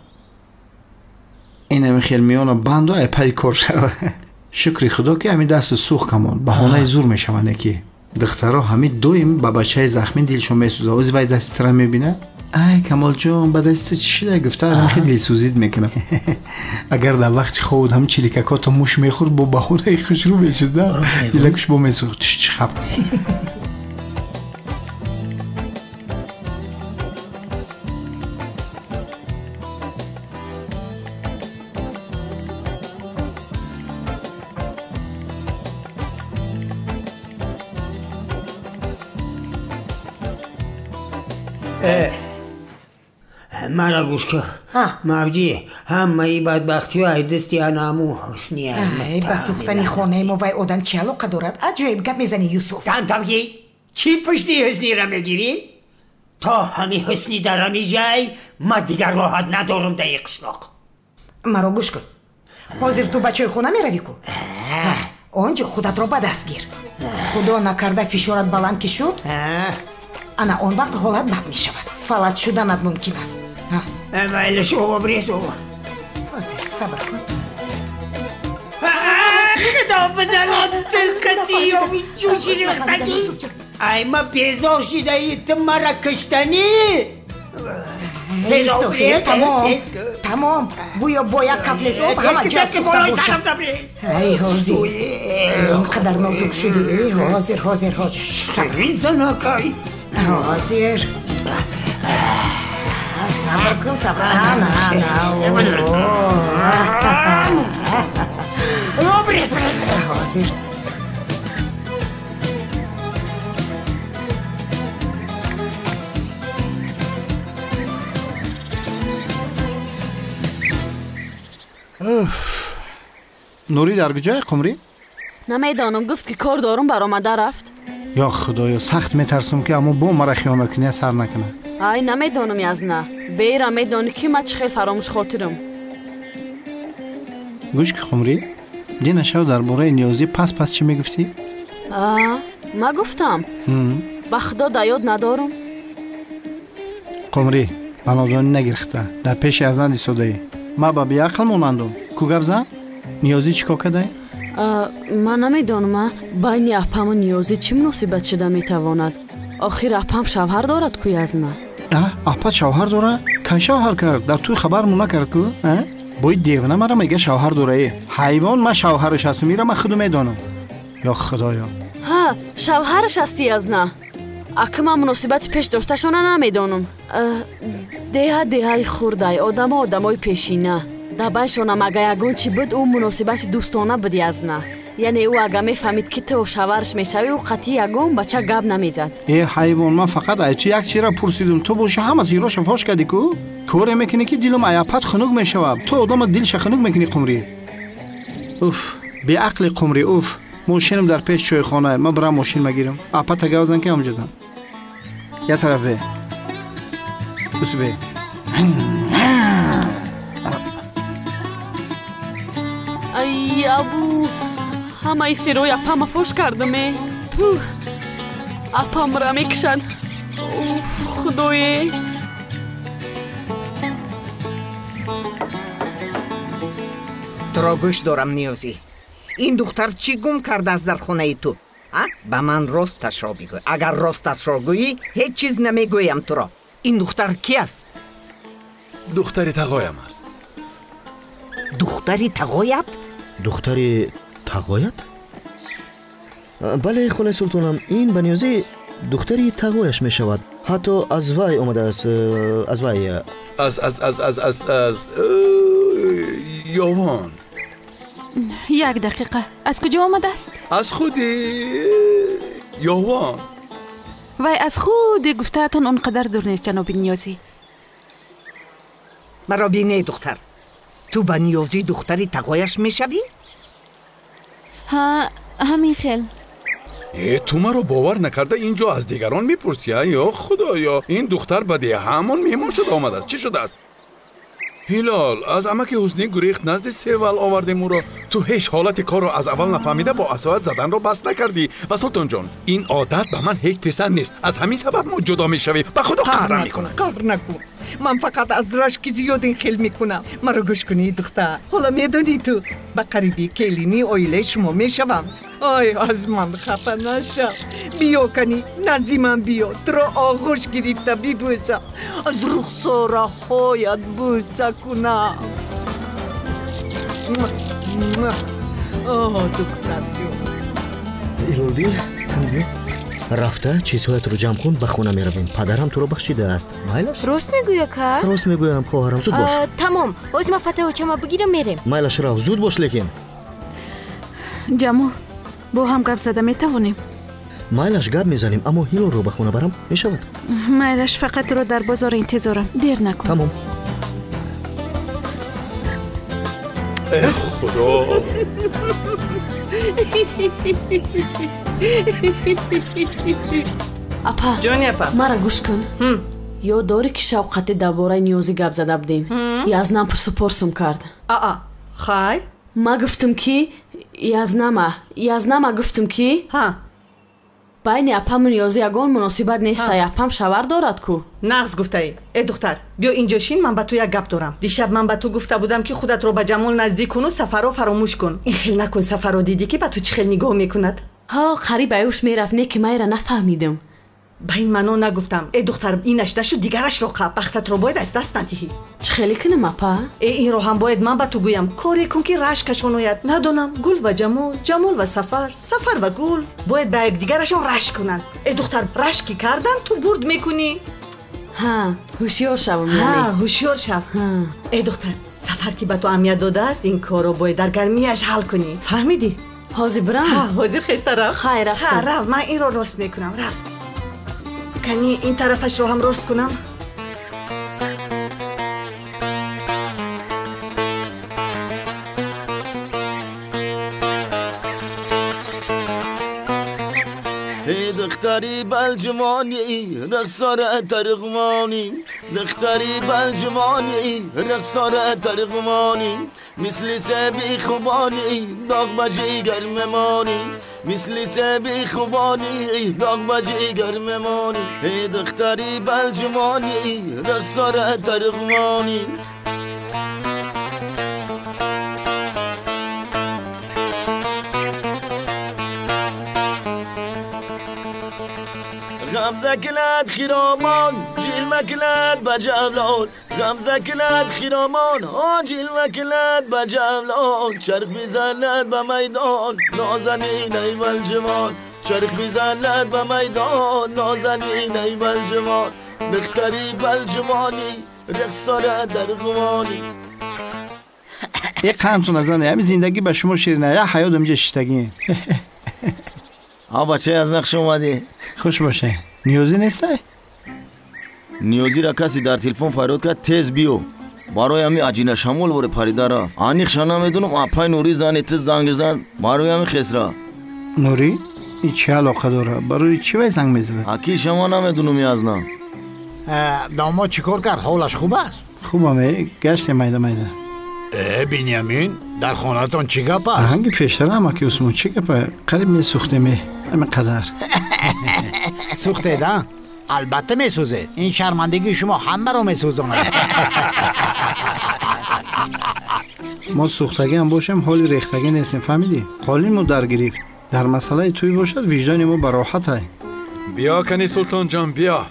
Инами хел миёна банду ай пай кор шава. Шукри Худо ки ҳами дасту сӯх камон, баҳонаи зур мешаванд ки. Духтаро ҳами доим ба бачаи захмӣ дилшон месӯзад. Ози вай дасти тира мебинад. Ай, Камолҷон, ба дасти ту чӣ шуда? Гуфта ҳами дилсӯзид мекунам. Агар дар вақти хобуд ҳами чиликакото муш мехӯрд, бо баҳонаи хушрӯ мешуд, на? Дилакуш бо месӯхт. Чӣ хаб? Мара гӯш кун, мавҷӣ, ҳамаи бадбахтиҳо ай дасти анаму ҳусни. Ба сӯхтани хонаи мо вай одам чӣ алоқа дорад? Аҷоиб гап мезанӣ, Юсуф. Тантамгӣ, чӣ пушти ҳусниро мегирӣ? То ҳами ҳусни дар ҳами ҷай, ман дигар роҳат надорам дар ин қишлоқ. Маро гӯш кун, ҳозир ту ба чойхона меравӣ ку? Он ҷо худатро ба даст гир. Худо накарда фишорат баланд ки шуд, ана он вақт ҳолат бад мешавад, фалаҷ шуданат мумкин аст. Майлаш, обрез. Ҳозир, сабр кун. Худо бизанад дилкатиёви ҷӯши рехтагӣ. Ай, ма безор шидаи, ту мара киштанӣ. Тамом, тамом, гӯё бо як кафлес об ҳама ҷо сӯхта бошад. Ай, ҳозир ин қадар нозук шудӣ. Ҳозир, ҳозир, ҳозир. Занакай. Ҳозир. Сабр кун, сабр. Ана, ана. Ҳозир. Нурӣ дар куҷое, Қумрӣ? Намедонам, гуфт ки кор дорум, баромада рафт. Ё Худоё, сахт метарсам ки аммо бо мара хиёнат кунӣ сар накунад. Ай, намедонам, Язна. Бейра медонӣ ки ман чӣ хел фаромӯшхотирам. Гӯш ки, Қумрӣ, дина шав дар бораи Ниёзӣ пас пас чӣ мегуфтӣ? Ма гуфтам. Ба Худо да ёд надорам. Қумрӣ, ба нодонӣ нагирифта. Дар пеши Азан истодаӣ. Ман ба беақл монандум. Ку гап зан? Ниёзӣ чӣ кор кардай? Ман намедонам, байни апаму Ниёзӣ чӣ муносибат шуда метавонад. Охир апам шавҳар дорад ку язна. Апа шавҳар дора? Кай шавҳар кард? Дар тӯй хабармон накард ку? Бои девона мара мега шавҳар дора. Ҳайвон, ман шавҳараш ҳастам, ира ман худу медонам. Ё худоё. Ҳа, шавҳараш ҳасти язна. Ака ман муносибати пеш дошташона намедонам. Деҳа деҳаи хурдай, одамо одамои пешина. Дар байншонам ага ягон чӣ буд, ӯ муносибати дӯстона буд язна. Яъне ӯ ага мефаҳмид ки ту шавҳараш мешавӣ, ӯ қатъи ягон бача гап намезад. Э ҳайвон, ман фақат ай ту як чизра пурсидум, ту боши ҳама зироша фош кардӣ ку? Коре мекунӣ ки дилам аяпат хунук мешавад. Ту одама дилша хунук мекунӣ қумрӣ. Уф, беақли қумрӣ, уф. Мошинам дар пеш чойхона, ман бирам мошин магирам. Апата гап зан ки ҳамҷодам. Я тараф бе. Ус бе. Ай абу, ҳамаи сирои апама фош кардаме. Апамра мекушад. Уф, худое. Туро гӯш дорам, Ниёзӣ. Ин духтар чӣ гум кардааст дар хонаи ту? Ба ман росташро бигӯ. Агар росташро гӯӣ, ҳеҷ чиз намегӯям туро. Ин духтар ки аст? Духтари тағоям аст. Духтари тағоят? Духтари тағоят? Бале, холаи султонам, ин ба Ниёзӣ духтари тағояш мешавад. Ҳатто аз вай омадааст, аз вай. Аз Ёвон. Як дақиқа, аз куҷо омадааст? Аз худи Ёвон. Вай аз худи гуфтаатон он қадар дур нест, ҷаноби Ниёзӣ. Маро биней, духтар. Ту ба Ниёзӣ духтари тағояш мешавӣ? Ҳа, ҳамин хел. Ту маро бовар накарда ин ҷо аз дигарон мепурсӣ, ё худоё, ин духтар ба деҳаамон меҳмон шуда омадааст. Чӣ шудааст? Ҳилол, аз амаки Ҳуснӣ гурехт, назди Севал овардем ӯро. Ту ҳеҷ ҳолати корро аз аввал нафаҳмида бо асоят заданро бас накардӣ. Ва султонҷон, ин одат ба ман ҳеҷ писанд нест. Аз ҳамин сабаб мо ҷудо мешавем. Ба худо қаҳрам мекунам. Қаҳр накун. Ман фақат аз рашки зиёд ин хел мекунам. Маро гӯш кунӣ, духтар. Ҳоло медонӣ ту ба қариби келини оилаи шумо мешавам. Ой, аз ман хафа нашав. Биё кани, назди ман биё. Туро оғӯш гирифта бибӯсам. Аз рухсораҳоят бӯса кунам. Оҳ, духтарҷон. Ҳилолдин, рафта чизҳоятро ҷамъ кун, ба хона меравем. Падарам туро бахшидааст. Майлаш? Рост мегӯя, ка? Рост мегӯям, хоҳарам, зуд бош. Тамом, ҳозир ман фатаи очама бигирам, мерем. Майлаш, рав, зуд бош лекин. Ҷамол, бо ҳам гап зада метавонем? Майлаш, гап мезанем, аммо Ҳилолро ба хона барам мешавад? Майлаш, фақат туро дар бозор интизорам. Дер накун. Тамом. Э худо. Апа, ҷони апа, мара гӯш кун. Ёд дорӣ ки шавқате дар бораи Ниёзӣ гап зада будем? Язнам пурсупорсум кард. Аа, хай? Ма гуфтам ки язнама гуфтам ки байни апаму Ниёзӣ ягон муносибат нестай. Апам шавҳар дорад ку. Нағз гуфтаӣ. Э духтар, биё инҷо шин, ман ба ту як гап дорам. Дишаб ман ба ту гуфта будам ки худатро ба Ҷамол наздик куну Сафарро фаромӯш кун. Ин хел накун, Сафарро дидӣ ки ба ту чӣ хел нигоҳ мекунад? Ҳо, қариб аюш мерафт, не ки майра нафаҳмидам. Ба ин маъно нагуфтам. Э духтар, инаш нашуд, дигарашро қаб. Бахтатро бояд аз даст надиҳӣ. Чӣ хеле кунам, апа? Э инро ҳам бояд ман ба ту гӯям. Коре кун ки рашкашон ояд. Надонам, Гул ва Ҷамол, Ҷамол ва Сафар, Сафар ва Гул бояд ба якдигарашон рашк кунанд. Э духтар, рашк ки кардан, ту бурд мекунӣ. Ҳа, ҳушёр шавам яъне. Ҳа, ҳушёр шав. Э духтар, Сафар ки ба ту аҳамият додааст, ин корро бояд дар гармияш ҳал кунӣ. Фаҳмидӣ? Ҳозир бирам? Ҳа, ҳозир хеста рав. Хай, рафтам. Ҳа, рав, ман инро рост мекунам. Рав. Кани ин тарафашро ҳам рост кунам. دختری بلجوانی رخسار ترغمانی، دختری بلجوانی رخسار ترغمانی، مثل سبی خوبانی داغ بجیگر ممانی، مثل سبی خوبانی داغ بجیگر ممانی، دختری بلجوانی رخسار ترغمانی. غمزه کلد خیرامان جلوه کلد به جولان غمزه کلد خیرامان جلوه کلد به جولان چرخ میزند به میدان نازنین ای بلجوان چرخ میزند به میدان نازنین ای بلجوان دختری بلجوانی رقصاره در غوانی. یک قندتون نزنه همین زندگی به شما شیرینه یا حیات اینجا شیشتگی. ها بچه از نقش اومدی خوش باشه. نیازی نیسته؟ نیازی را کسی در تلفن فریاد کرد تیز بیو برای همی عجینه شمول باره پریده رفت انیخشا نمیدونم اپای نوری زنی تیز زنگ زن برای همی خس رفت. نوری؟ این چه علاقه داره؟ برای چی وای زنگ میزنه؟ اکی شما نمیدونم از نه. داماد چیکار کرد؟ حالش خوب است؟ خوبم گشت میده میده. بنیامین در خانه‌تان چی گپ است؟ آهنگ پیشتر هم که عثمان چی گپ؟ قریب می سوختیم همین قدر. سوختید ها؟ البته می سوزه. این شرمندگی شما همه رو می سوزاند. ما سوختگی هم باشیم حالی ریختگی نیستیم فهمیدی؟ قالین مو در گرفت. در مسئله توی باشد وجدان ما براحت های. بیا کنی سلطان جان بیا.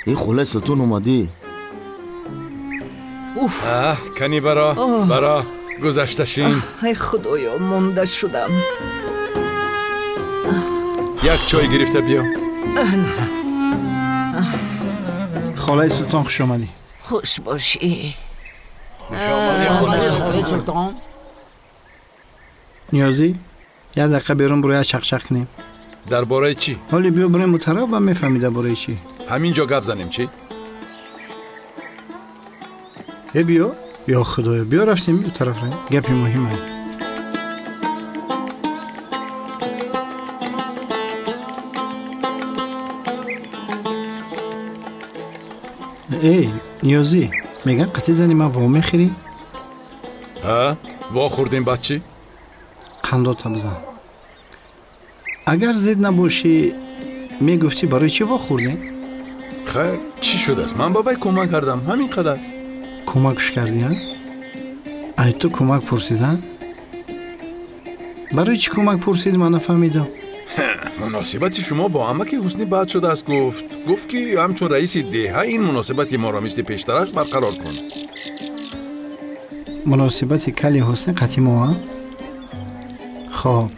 این خاله سلطان اومدی. اوف. کنی برا برا گذشته شین. ای خدایا مونده شدم. یک چای گرفته بیا. خاله سلطان خوش آمدی. خوش باشی. خوش آمدی خاله سلطان. نیازی یه دقیقه بیرون برو یه چق چق کنیم. درباره چی؟ حالی بیا بریم اون طرف و میفهمی درباره چی. همینجا گپ زنیم چی؟ ای بیا یا خدایا بیا رفتیم اون طرف ریم گپی مهمه. ای نیازی میگم قطعی زنی من وا میخوری؟ ها وا خوردیم بعد چی؟ قنداتا بزن. اگر زد نباشی میگفتی برای چی وا خوردیم؟ خیر چی شده است؟ من بابای کمک کردم همین قدر. کمکش کردی ها؟ ای تو کمک پرسیدن؟ برای چی کمک پرسید من نفهمیدم. مناسبت شما با عمک حسنی بد شده است. گفت که همچون رئیس ده این مناسبت ما را مثل پیشترش برقرار کن. مناسبت کلی حسنی قطعی ما؟ خب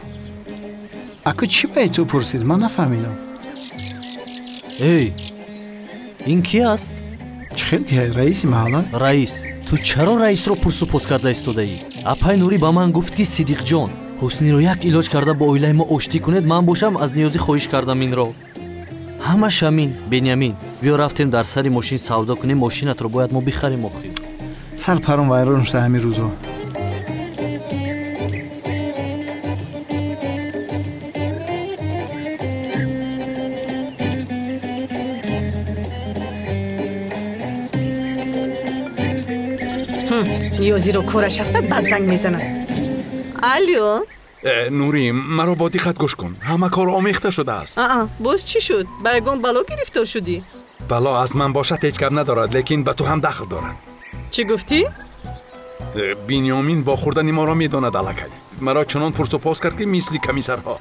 اکو چی باید تو پرسید من نفهمیدم. ای این کی است؟ چه خیلی رئیس محله؟ رئیس تو چرا رئیس رو پرس و پوس کرده ایستاده‌ای؟ اپای نوری با من گفت که صدیق جان حسنی رو یک علاج کرده با оилаи мо оштӣ кунед. Ман бошам аз ниёзӣ хоҳиш кардам инро. Ҳамаш ҳамин. Бенямин биё рафтем дар сари мошин савдо кунем. Мошинатро бояд мо бихарем охир. Сар паром вайрон шуда ҳамин рӯзо. ниёзиро кораш афтад баъд занг мезанад. Алло нури маро бо диққат гӯш кун. Ҳама кор омехта шудааст. Аа боз чӣ шуд? Ба ягон бало гирифтор шудӣ? Бало аз ман бошад ҳеҷ гап надорад, лекин ба ту ҳам дахл дорад. Чӣ гуфтӣ? Бинёмин бо хӯрдани моро медонад аллакай. Маро чунон пурсупос кард ки мисли комиссарҳо.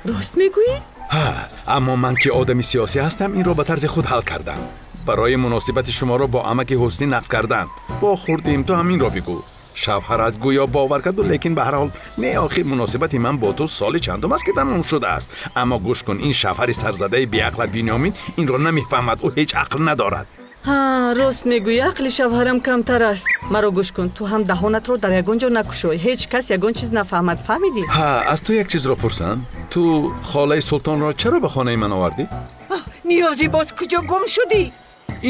Рост мегӯӣ? Ҳа, аммо ман ки одами сиёсӣ ҳастам инро ба тарзи худ ҳал кардам. Барои муносибати шуморо бо амаки ҳусни нақз кардан бо хӯрдем. Ту ҳаминро бигӯ. Шавҳарат гӯё бовар карду, лекин ба ҳар ҳол не. Охир муносибати ман бо ту соли чандум аст ки тамом шудааст. Аммо гӯш кун, ин шавҳари сарзадаи беақлат Бинёмин инро намефаҳмад. Ӯ ҳеҷ ақл надорад. Ҳа рост мегӯӣ, ақли шавҳарам камтар аст. Маро гӯш кун, ту ҳам даҳонатро дар ягон ҷо накушой. Ҳеҷ кас ягон чиз нафаҳмад, фаҳмидӣ? Ҳа аз ту як чизро пурсам. Ту холаи султонро чаро ба хонаи ман овардӣ? Ниёзӣ боз куҷо гум шудӣ?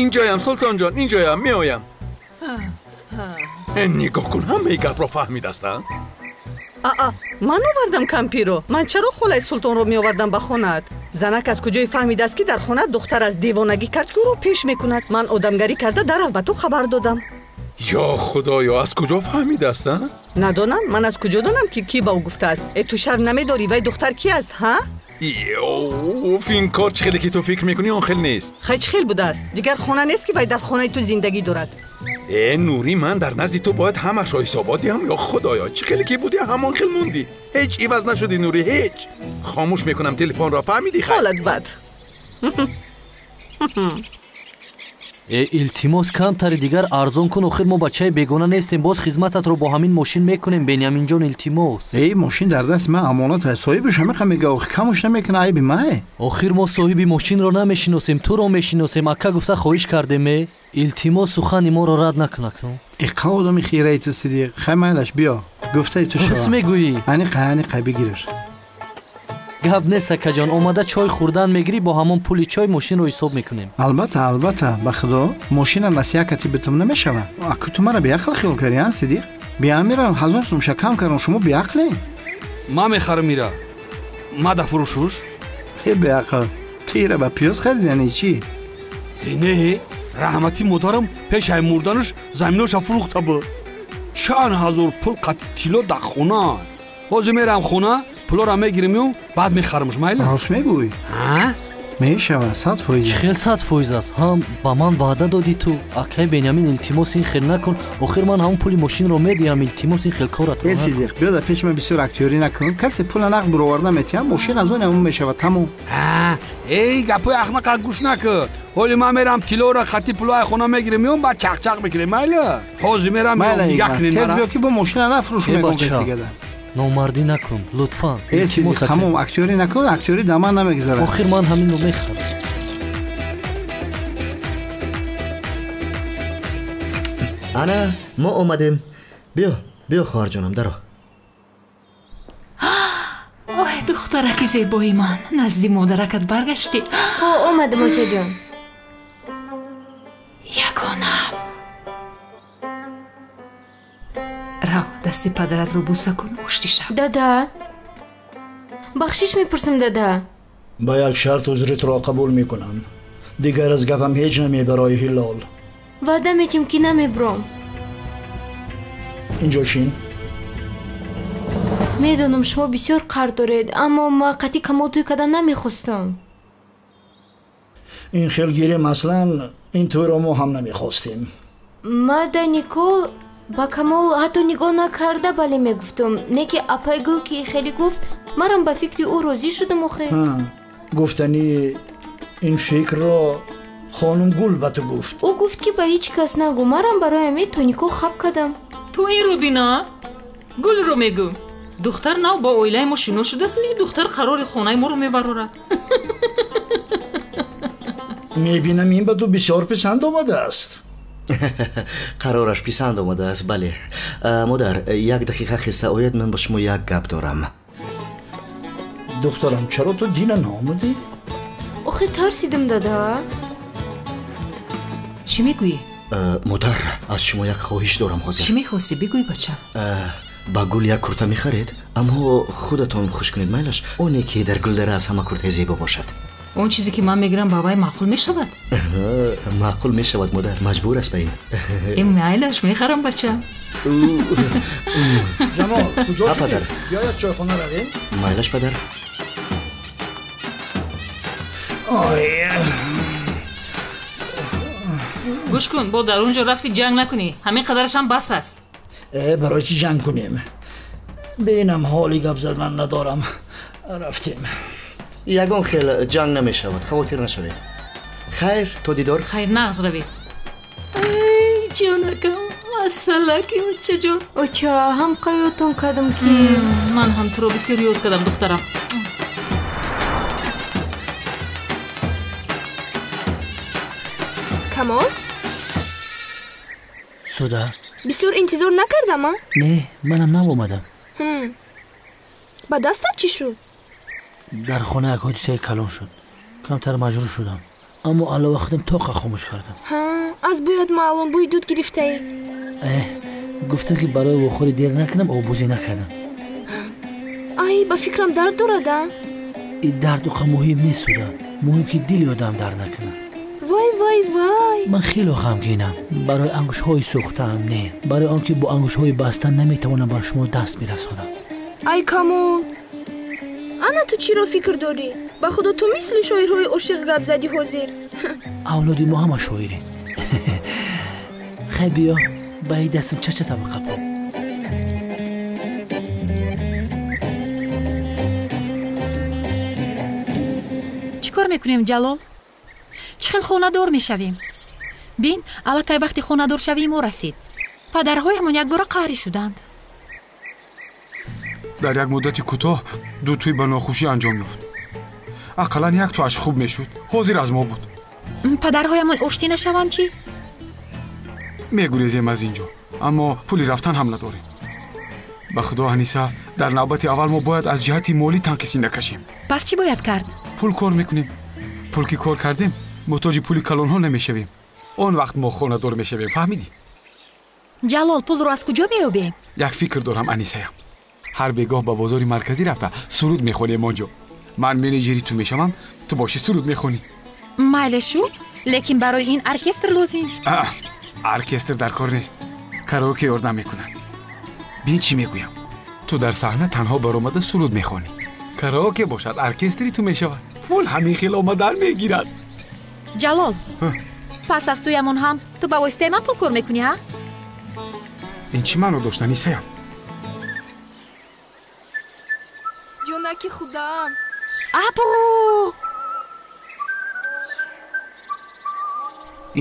Инҷоям султонҷон, инҷоям, меоям. Нигоҳ кун, ҳамаи гапро фаҳмидаст. Аа ман овардам кампиро. Ман чаро холаи султонро меовардам ба хонаат? Занак аз куҷое фаҳмидааст ки дар хона духтар аз девонагӣ кард ки ӯро пеш мекунад. Ман одамгарӣ карда дарав ба ту хабар додам. Ё худоё, аз куҷо фаҳмидааст? Надонам, ман аз куҷо донам ки кӣ ба ӯ гуфтааст. Э ту шарм намедорӣ, вай духтар ки аст, ҳа? Уф, ин кор чӣ хеле ки ту фикр мекунӣ он хел нест. Хай чӣ хел будааст? Дигар хона нест ки вай дар хонаи ту зиндагӣ дорад. Э нури, ман дар назди ту бояд ҳамашро ҳисобот диҳам. Ё худоё, чӣ хеле ки будӣ ҳамон хел мондӣ. Ҳеҷ иваз нашудӣ нури, ҳеҷ. Хомӯш мекунам телефонро, фаҳмидӣ? Хай ҳолат бад. Э, илтимос, камтари дигар арзон кун. Охир мо бачаи бегона нестем, боз хизмататро бо ҳамин мошин мекунем. Бениаминҷон, илтимос. Эй, мошин дар дасти ман амонат аст, соҳибаш ҳамиқа мега, охир камуш намекуна, айби мае. Охир мо соҳиби мошинро намешиносем, туро мешиносем. Ака гуфта хоҳиш кардем. Э, илтимос, сухани моро рад накун акнун. Иқа одами хираи ту, Сидиқ. Хай, майлаш, биё, гуфтаи ту шава. Рост мегӯӣ? Аниқа, аниқа, бигираш. Гап нест, акаҷон, омада чой хӯрдан мегирӣ, бо ҳамон пули чой мошинро ҳисоб мекунем. Албатта, албатта, ба худо, мошина насиҳа кати битум намешава. Аку ту мара беақл хиёл кардӣ, а, Сидиқ? Биамирам 1000 сумша кам кардам, шумо беақле? Ман мехарам ира. Ма да фурӯшуш? Э, беақл, ту ира ба пиёз харидӣ, яъне чӣ? Э, не, раҳмати модарам пешаи мурданаш заминоша фурӯхта буд. Чанд ҳазор пул қати тилло дар хона. Ҳозир мерам хона, пулоро мегиримю, баъд мехарамш, майла? Рост мегӯй? Мешава, 100%. Чӣ хел 100% аст? Ҳам ба ман ваъда додӣ ту. Акаи Бениамин, илтимос, ин хел накун. Охир ман ҳамон пули мошинро медиҳам. Илтимос, ин хел коратро. Э, Сидиқ, биё дар пеши ман бисёр актёрӣ накун. Касе пула нақд буроварда метиҳам, мошин аз он ҳамон мешавад, тамом. Эй, гапои ахмақа гӯш накун. Ҳоли ман мерам тиллоро хати пулои хона мегирем, меом, баъд чақчақ мекунем, майла? Ҳозир мерам, нигаҳ кунем. Тез биё, ки бо мошина нафурӯш, мегӯм каси дигада. Номардӣ накун, лутфан. Э, Сидиқ, тамом, актёрӣ накун, актёрӣ дар ман намегзарад. Охир ман ҳаминро мехарам. Ана мо омадем. Биё, биё, хоҳарҷонам, даро. Ой, духтараки зебои ман, назди модаракат баргаштӣ? Ҳо, омадам, очаҷон. Ягонам, рав, дасти падаратро буса кун, оштӣ шав. Дада, бахшиш мепурсам, дада. Ба як шарт узритро қабул мекунам. Дигар аз гапам ҳеҷ намебарои, Ҳилол. Ваъда метим, ки намебуром. Инҷо шин. Медонам, шумо бисёр қард доред, аммо ма қатъи Камол тӯй кардан намехостам. Ин хел гирем, аслан ин тӯйро мо ҳам намехостем. Ма да Никол ба Камол ҳатто нигоҳ накарда бале мегуфтам. Не ки апай Гул ки хеле гуфт, марам ба фикри ӯ розӣ шудам охе. Гуфтани ин фикрро хонум Гул ба ту гуфт? Ӯ гуфт, ки ба ҳеҷ кас нагӯ. Марам барои ҳамин то никоҳ хаб кардам. Ту инро бина, Гулро мегӯ. Духтар нав бо оилаи мо шинос шудасту ин духтар қарори хонаи моро мебарорад. Мебинам, ин ба ту бисёр писанд омадааст. Қарораш писанд омадааст, бале. Модар, як дақиқа хеста ояд, ман ба шумо як гап дорам. Духтарам, чаро ту дина наомадӣ? Охи тарсидам, дада. Чӣ мегӯӣ? Модар, аз шумо як хоҳиш дорам ҳозир. Чӣ мехостӣ? Бигӯй, бача. Ба Гул як курта мехаред, аммо худатон хуш кунед, майлаш? Оне ки дар гулдара аз ҳама куртаи зебо бошад. Он чизе ки ман мегирам, ба вай маъқул мешавад? Маъқул мешавад, модар, маҷбур аст ба ин. Э, майлаш, мехарам, бача. Ҷамол, куҷо Ҳа, падар. Биё, як чойхона равем. Майлаш, падар. Ой. Гӯш кун, бо дар он ҷо рафти ҷанг накунӣ, ҳамин қадарашам бас аст. Э, барои чӣ ҷанг кунем? Бинам, ҳоли гап задан надорам. Рафтем. Ягон хел ҷанг намешавад, хавотир нашавед. Хайр, то дидор. Хайр, нағз равед. Ҷонакам, ассалаки, очаҷон. Оча, ҳам қаётон кардам, ки Ман ҳам туро бисёр ёд кардам, духтарам. Камол? Суда. Бисёр интизор накардам, а? Не, манам нав омадам. Ба дастат чӣ шуд? Дар хона як ҳодисаи калон шуд, камтар маҷрӯҳ шудам, аммо алова худам тоқа хомӯш кардам. Ҳа, аз бӯят маълум, бӯи дуд гирифтаӣ. Э, гуфтам, ки барои вохӯрӣ дер накунам, оббозӣ накардам. Ай, ба фикрам дард дорад, а? И дард уқа муҳим нест, Суда. Муҳим, ки дили одам дард накунад. Вай, вай, вай! Ман хело ғамгинам барои ангуштҳои сӯхтаам, не барои он ки бо ангуштҳои баста наметавонам ба шумо даст бирасонам. Ай, Камол, ана ту чиро фикр дорӣ? Ба худо, ту мисли шоирҳои ошиқ гап задӣ ҳозир. Авлоди мо ҳама шоирем. Хай, биё, ба и дастам чачата биқапам. Чӣ кор мекунем, Ҷалол? Чӣ хел хонадор мешавем? Бин, аллакай вақти хонадоршавии мо расид. Падарҳоямон якбора қаҳрӣ шуданд. Дар як муддати кӯтоҳ ду тӯй ба нохушӣ анҷом ёфт. Ақаллан як тоаш хуб мешуд. Ҳозир аз мо буд. Падарҳоямон оштӣ нашаванд чӣ? Мегурезем аз ин ҷо, аммо пули рафтан ҳам надорем. Ба худо, Аниса, дар навбати аввал мо бояд аз ҷиҳати молӣ танқисӣ накашем. Пас чӣ бояд кард? Пул кор мекунем. Пул ки кор кардем, муҳтоҷи пули калонҳо намешавем. Он вақт мо хонадор мешавем, фаҳмидӣ? Ҷалол, пулро аз куҷо меёбем? Як фикр дорам, Анисаям. Ҳар бегоҳ ба бозори марказӣ рафта суруд мехонем он ҷо. Ман менеҷери ту мешавам, ту бошӣ суруд мехонӣ. Майле шу, лекин барои ин оркестр лозим. Оркестр дар кор нест. Караоке ёрдам мекунад. Бин чӣ мегӯям. Ту дар саҳна танҳо баромада суруд мехонӣ. Караоке бошад, оркестри ту мешавад. Пул ҳамин хел омадан мегирад. Ҷалол, пас аз туямон ҳам ту ба воситаи ман пул кор мекунӣ, ҳа? Ин чӣ маъно дошт, Анисаям? Ҷонаки худам. Абу!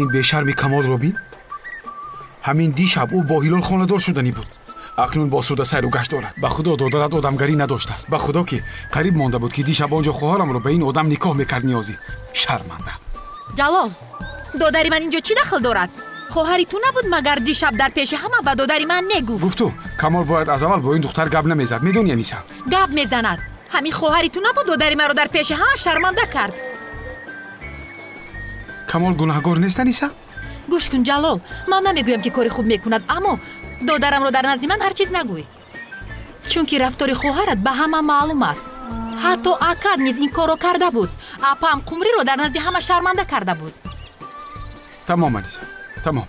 Ин бешарми Камолро бин. Ҳамин дишаб ӯ бо Ҳилол хонадор шуданӣ буд. Акнун бо суда сайру гашт дорад. Ба худо додарат одамгарӣ надоштааст. Ба худо ки қариб монда буд ки дишаб он ҷо хоҳарамро ба ин одам никоҳ мекард. Ниёзӣ шарманда. Ҷалол, додари ман инҷо чӣ дахл дорад? Хоҳари ту набуд магар дишаб дар пеши ҳама ба додари ман негуфт? Гуфту Камол бояд аз аввал бо ин духтар гап намезад. Медонӣ, Аниса? Гап мезанад. Ҳамин хоҳари ту набуд додари маро дар пеши ҳама шарманда кард. Камол гунаҳгор нест, Аниса? Гӯш кун, Ҷалол, ман намегӯям ки кори хуб мекунад, аммо додарамро дар назди ман ҳар чиз нагӯй, чунки рафтори хоҳарат ба ҳама маълум аст. Ҳатто акад низ ин корро карда буд. Апаам Қумриро дар назди ҳама шарманда карда буд. Тамом, Аниса, тамом.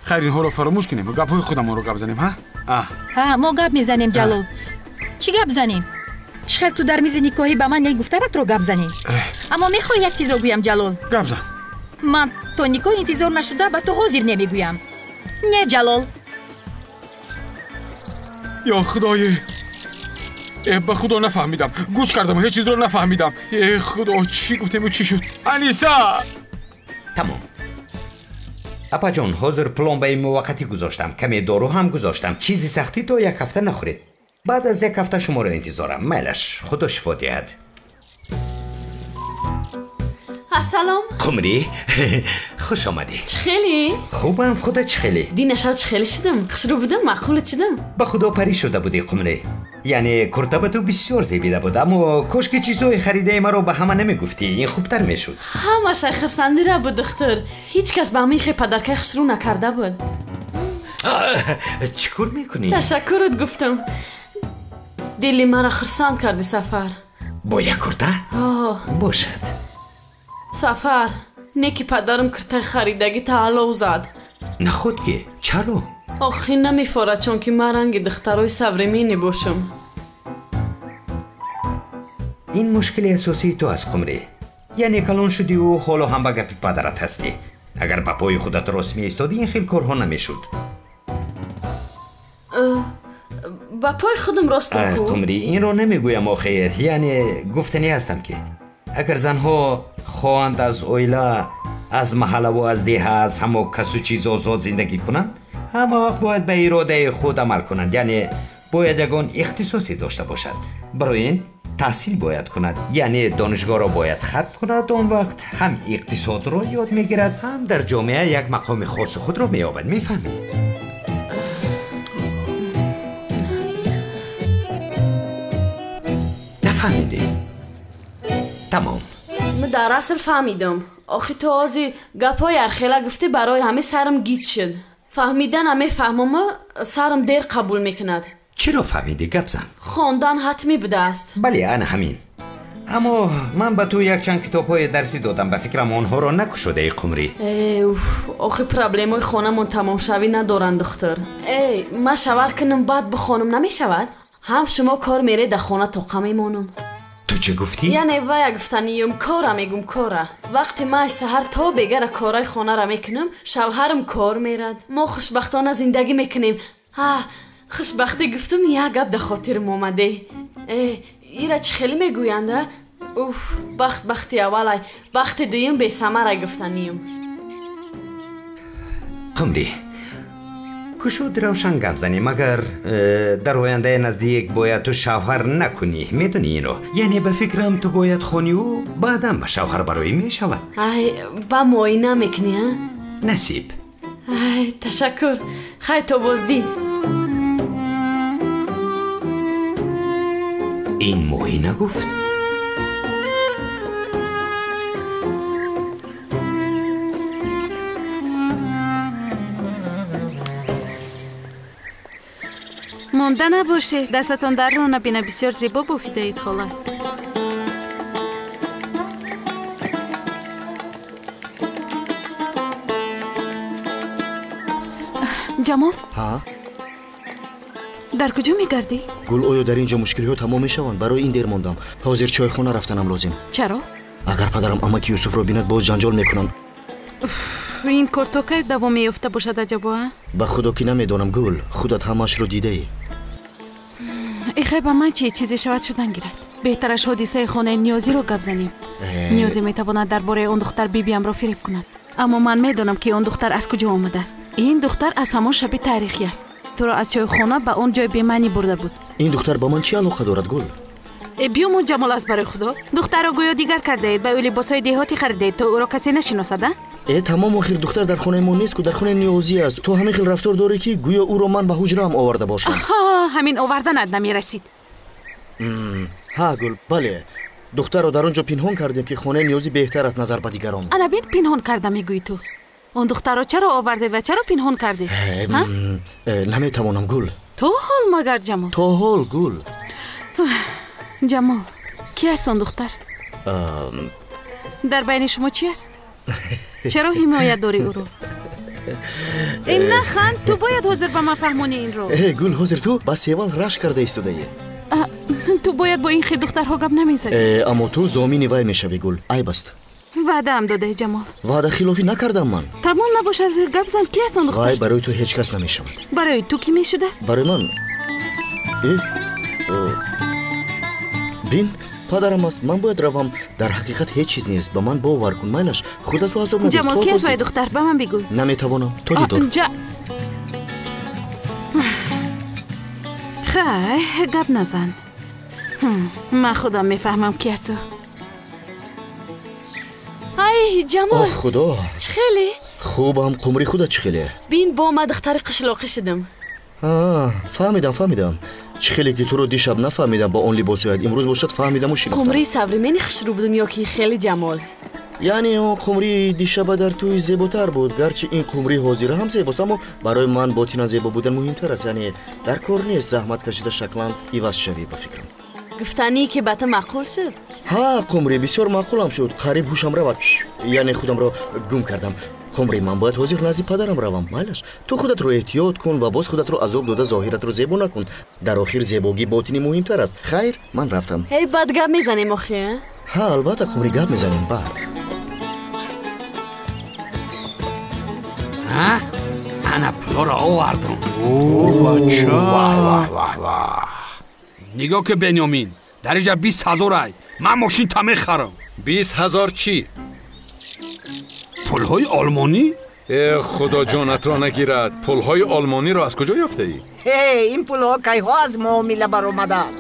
Хайр, инҳоро фаромӯш кунем, гапҳои худамонро гап занем, ҳа? Ҳа, мо гап мезанем, Ҷалол. Чӣ гап занем? Чӣ хел ту дар мизи никоҳӣ ба ман негуфтанатро гап занем? Аммо мехоҳӣ як чизро гӯям, Ҷалол? Гап зан. Ман то никоҳ интизор нашуда ба ту ҳозир немегӯям. Не, Ҷалол. Ё худое! Ба худо нафаҳмидам. Гӯш кардам, ҳеҷ чизро нафаҳмидам. Э худо, чӣ гуфтему чӣ шуд? Аниса! Тамом. Апаҷон, ҳозир пломбаи муваққатӣ гузоштам, каме дору ҳам гузоштам. Чизи сахтӣ то як ҳафта нахӯред. Баъд аз як ҳафта шуморо интизорам. Майлаш, худо шифо диҳад. Ассалом. Қумрӣ, хуш омадӣ. Чӣ хеле? Хубам, худо чӣ хеле? Динашав чӣ хеле шудам? Хушрӯ будам, маъқул шудам? Ба худо парӣ шуда будӣ, Қумрӣ. Яъне курта ба ту бисёр зебида буд, аммо кошки чизҳои харидаи маро ба ҳама намегуфтӣ, ин хубтар мешуд. Ҳамаша хурсандира буд, духтур. Ҳеҷ кас ба ҳамин хел падаркаи хушрӯ накарда буд. Чӣ кор мекунӣ? Ташаккурат гуфтам. Дили маро хурсанд карди, Сафар. Бо як курта? Бошад. Сафар, не ки падарам куртаи харидагӣ тааллуқ зад. Наход ки, чаро? Охи намефорад, чунки ман ранги духтарои современӣ бошам. Ин мушкили асосии ту аст, Қумрӣ. Яъне калон шудиву ҳоло ҳам ба гапи падарат ҳастӣ. Агар ба пои худат рост меистодӣ, ин хел корҳо намешуд. Ба пои худам рост наку. Қумрӣ, инро намегӯям охир. Яъне гуфтанӣ ҳастам ки агар занҳо хоҳанд аз оила, аз маҳаллаву аз деҳа, аз ҳамо касу чиз озод зиндагӣ кунанд, ҳама вақт бояд ба иродаи худ амал кунанд. Яъне бояд ягон ихтисосе дошта бошад. Барои ин таҳсил бояд кунад, яъне донишгоҳро бояд хатм кунад. Он вақт ҳам иқтисодро ёд мегирад, ҳам дар ҷомеа як мақоми хоси худро меёбад. Мефаҳмӣ? Нафаҳмидӣ? Тамом. Ман дар асл фаҳмидам. Охи ту ҳозир гапҳои архела гуфтӣ, барои ҳамин сарам гиҷ шуд. Фаҳмидана мефаҳмам, сарам дер қабул мекунад. Чиро фаҳмидӣ? Гап зан. Хондан ҳатмӣ будааст. Бале, ана ҳамин. Аммо ман ба ту якчанд китобҳои дарсӣ додам, ба фикрам онҳоро накушодаи, Қумрӣ. Э, уф, охи проблемаи хонамон тамомшавӣ надоранд, духтур. Эй, ман шавар кунам, баъд бихонам намешавад? Ҳам шумо кор меред, дар хона тоқа мемонам. Ту чӣ гуфтӣ? Яъне вая гуфтаниюм, кора мегум, кора. Вақте ман саҳар то бегара кораи хонара мекунам, шавҳарам кор мерад. Мо хушбахтона зиндагӣ мекунем. Ҳа, хушбахтӣ гуфтум, як гап дар хотирам омаде. Э, ира чӣ хеле мегӯянд, а? Уф, бахт бахти аввалай, бахти дуюм бесамарай гуфтаниюм. Қумрӣ, кушод равшан гап занем, магар дар ояндаи наздик бояд ту шавҳар накунӣ, медонӣ инро? Яъне ба фикрам ту бояд хониву баъдан ба шавҳар бароӣ мешавад. Ай, ба муоина мекунӣ, а? Насиб. Ай, ташаккур. Хай, то боздид. Ин муоина гуфт? Монда набошед, дастатон дарро набина, бисёр зебо бофидаед, хола. Ҷамол? Ҳа? Дар куҷо мегардӣ? Гул, оё дар ин ҷо мушкилиҳо тамом мешаванд? Барои ин дер мондам. Ҳозир чойхона рафтанам лозим. Чаро? Агар падарам амаки Юсуфро бинад, боз ҷанҷол мекунам. Ин кор то кай давом меёфта бошад, аҷабо, а? Ба худо ки намедонам, Гул, худат ҳамаашро дидаӣ. Эхай, ба ман чи чизе шавад шудан гирад. Беҳтараш ҳодисаи хонаи Ниёзиро гап занем. Ниёзӣ метавонад дар бораи он духтар бибиамро фиреб кунад. Аммо ман медонам, ки он духтар аз куҷо омадааст. Ин духтар аз ҳамон шаби таърихӣ аст. Туро аз чойхона ба он ҷои бемаънӣ бурда буд. Ин духтар ба ман чӣ алоқа дорад, Гул? Биёмон, Ҷамол, аз барои худо. Духтарро гӯё дигар кардаед, ба ӯ либосҳои деҳотӣ харидаед, то ӯро касе нашиносад, а? Тамом, охир духтар дар хонаи мо нест ку, дар хонаи Ниёзӣ аст. Ту ҳамин хел рафтор дорӣ, ки гӯё ӯро ман ба ҳуҷраам оварда бошам. Ҳамин оварданат намерасид. Ҳа, Гул, бале. Духтарро дар он ҷо пинҳон кардем, ки хонаи Ниёзӣ беҳтар аст назар ба дигарон. Ана бин, пинҳон карда мегӯӣ ту. Он духтарро чаро овардед ва чаро пинҳон кардед? Наметавонам, Гул. То ҳол магар, Ҷамол? То ҳол, Гул. Ҷамол, ки аст он духтар? Дар байни шумо чӣ аст? Чаро ҳимоят дорӣ ӯро? Э, наханд, ту бояд ҳозир ба ман фаҳмонӣ инро. Гул, ҳозир ту ба севал рашк карда истодаӣ. Ту бояд бо ин хел духтарҳо гап намезадӣ. Аммо ту зомини вай мешавӣ, Гул, айб аст. Ваъдаам додаи, Ҷамол. Ваъда хилофӣ накардам ман. Тамом набошад, гап зан, ки аст он духтар? Вай барои ту ҳеҷ кас намешавад. Барои ту кӣ мешудааст? Барои ман? Бин, падарам аст, ман бояд равам. Дар ҳақиқат ҳеҷ чиз нест, ба ман бовар кун, майлаш, худатро азоб надеҳ. Ҷамол, ки аст вай духтар? Ба ман бигӯ. Наметавонам, то дидор. Хай, гап назан. Ман худам мефаҳмам, ки аст ӯ. Ай, Ҷамол! Оҳ, худо! Чӣ хеле? Хубам, қумри худат чӣ хеле? Бин, бо ма духтари қишлоқӣ шудам. Фаҳмидам, фаҳмидам. Чӣ хеле ки туро дишаб нафаҳмидам ба он либосҳоят, имрӯз бошад фаҳмидаму шинохтам. Қумрии современи хушрӯ будам ё ки хеле, Ҷамол? Яъне он қумрии дишаба дар тӯй зеботар буд, гарчи ин қумрии ҳозира ҳам зебост, аммо барои ман ботинан зебо будан муҳимтар аст. Яъне дар кор нест заҳмат кашида шаклан иваз шавӣ, ба фикрам. Гуфтанӣ ки ба ту маъқул шуд? Ҳа, қумрӣ, бисёр маъқулам шуд. Қариб ҳушам равад, яъне худамро гум кардам. Қумрӣ, ман бояд ҳозир назди падарам равам. Майлаш, ту худатро эҳтиёт кун ва боз худатро азоб дода зоҳиратро зебо накун. Дар охир зебогӣ ботинӣ муҳимтар аст. Хайр, ман рафтам. Ҳей, баъд гап мезанем охи? Ҳа, албатта, қумрӣ, гап мезанем баъд. Ана пулоро овардам. Бача! Нигоҳ ки, Бенёмин, дар инҷа 20 ҳазор ай. Ман мошинта мехарам. 20 ҳазор чӣ? Пулҳои олмонӣ? Э, худо ҷонатро нагирад, пулҳои олмониро аз куҷо ёфтаӣ? Ин пулҳо кайҳо аз муомила баромаданд?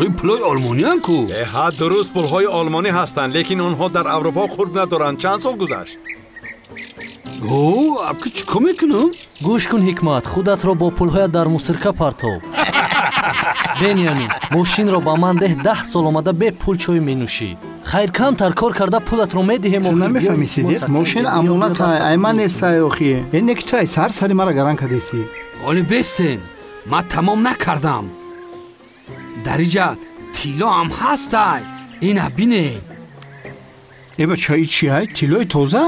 Ин пулҳои олмонианд ку? Ҳа, дуруст, пулҳои олмонӣ ҳастанд, лекин онҳо дар Аврупо хурд надоранд. Чанд сол гузашт? О, аки чӣ кор мекунам? Гӯш кун, Ҳикмат, худатро бо пулҳоят дар мусирка партоб. Бенямин, мошинро ба ман деҳ, 10 сол омада бе пул чой менӯшӣ. Хайр, камтар кор карда пулатро медиҳем. Ту намефаҳмӣ, Сидиқ, мошин амонатай, ай ман нестай охи. Ин ки ту ай сар сари мара гаран кардесӣ. Оли бестен, ман тамом накардам. Дар инҷа тилло ҳам ҳастай. Ина бине. Э, бача, и чи ай? Тиллои тоза?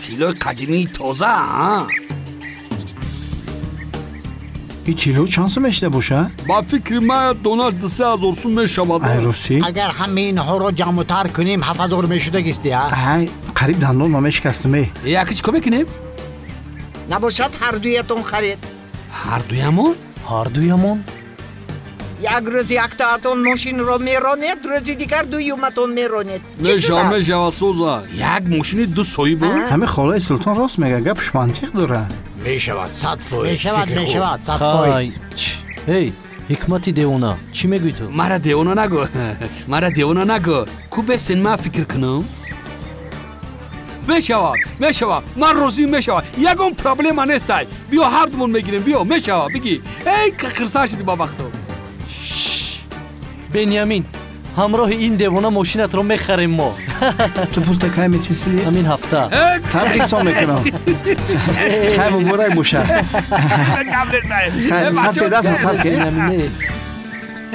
Тиллои қадимии тоза. И тилло чанд сум мешида боша? Ба фикри ман донаш 2-3 ҳазор сум мешавад. Ай, ростӣ? Агар ҳамаи инҳоро ҷамъутар кунем 7 ҳазор мешудагисти, а? Ай, қариб дандон ма мешикастам, э. Яки чӣ кор мекунем? Набошад ҳардуятон харед. Ҳардуямон? Ҳардуямон? Як рӯз яктаатон мошинро меронед, рӯзи дигар дуюматон меронед. Мешава, мешава, сӯза. Як мошини ду соҳиб? Ҳамин холаи Султон рост мега, гапш мантиқ дорад. Мешавад 100%. Мешавад, мешавад, 100%. Эй, ҳикмати девона, чӣ мегӯӣ ту? Мара девона нагӯ. Мара девона нагӯ. Ку бесен ман фикр кунам? Мешавад, мешавад, ман розӣ мешавад. Ягон проблема нестай. Биё ҳардумон мегирем, биё, мешавад, бигӣ. Эй, хирсан шудӣ ба вақту. Бенямин, ҳамроҳи ин девона мошинатро мехарем мо. Ту пулта кай метисӣ? Ҳамин ҳафта. Табриктон мекунам. Хай муборак бошад. Хай, сарф дастам, сарф.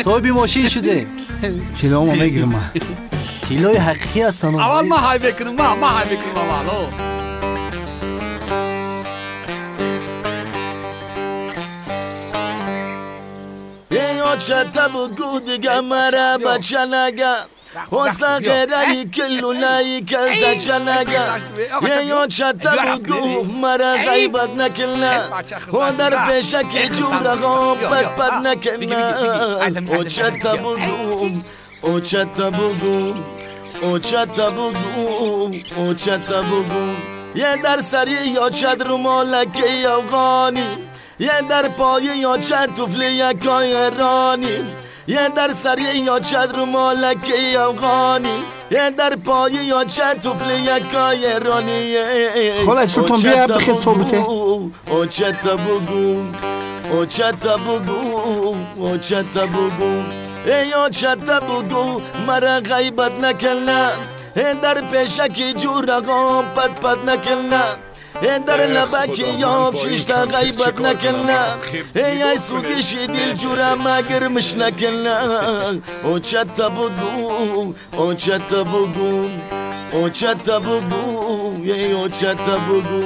Соҳиби мошин шудем. Тилломо мегирам ман. Тиллои ҳақиқӣ ҳастанд. Аввал ман ҳай мекунам, ман ҳай мекунам аввал. Очата бугу дига мара бача нага, оса ғераи килулаи калтача нага. Ей очата бугу мара ғайбат накилна, о дар пешаки ҷураҳо пат-пат накилна. Очата бугу, очата бугу, очата бугу, очата бугу. Е дар сари очат румолаки афғонӣ, یه در پای یا چند طفل یکای رانی، یه در سری یا چند رومالکی افغانی، یه در پای یا چند طفل یکای رانی. خالای سلطان بیا بخیر تو بته. او چتا بگو، او چتا بگو، او چتا بگو، ای او چتا بگو مرا غیبت نکنه، در پیشکی جورغام پت پت نکنه، در لبکی یاب شیشتا غیبت نکنه، ای ای سوزشی دل جورا مگرمش نکنه. او چتا بگو، او چتا بگو، او چتا بگو، ای او چتا بگو.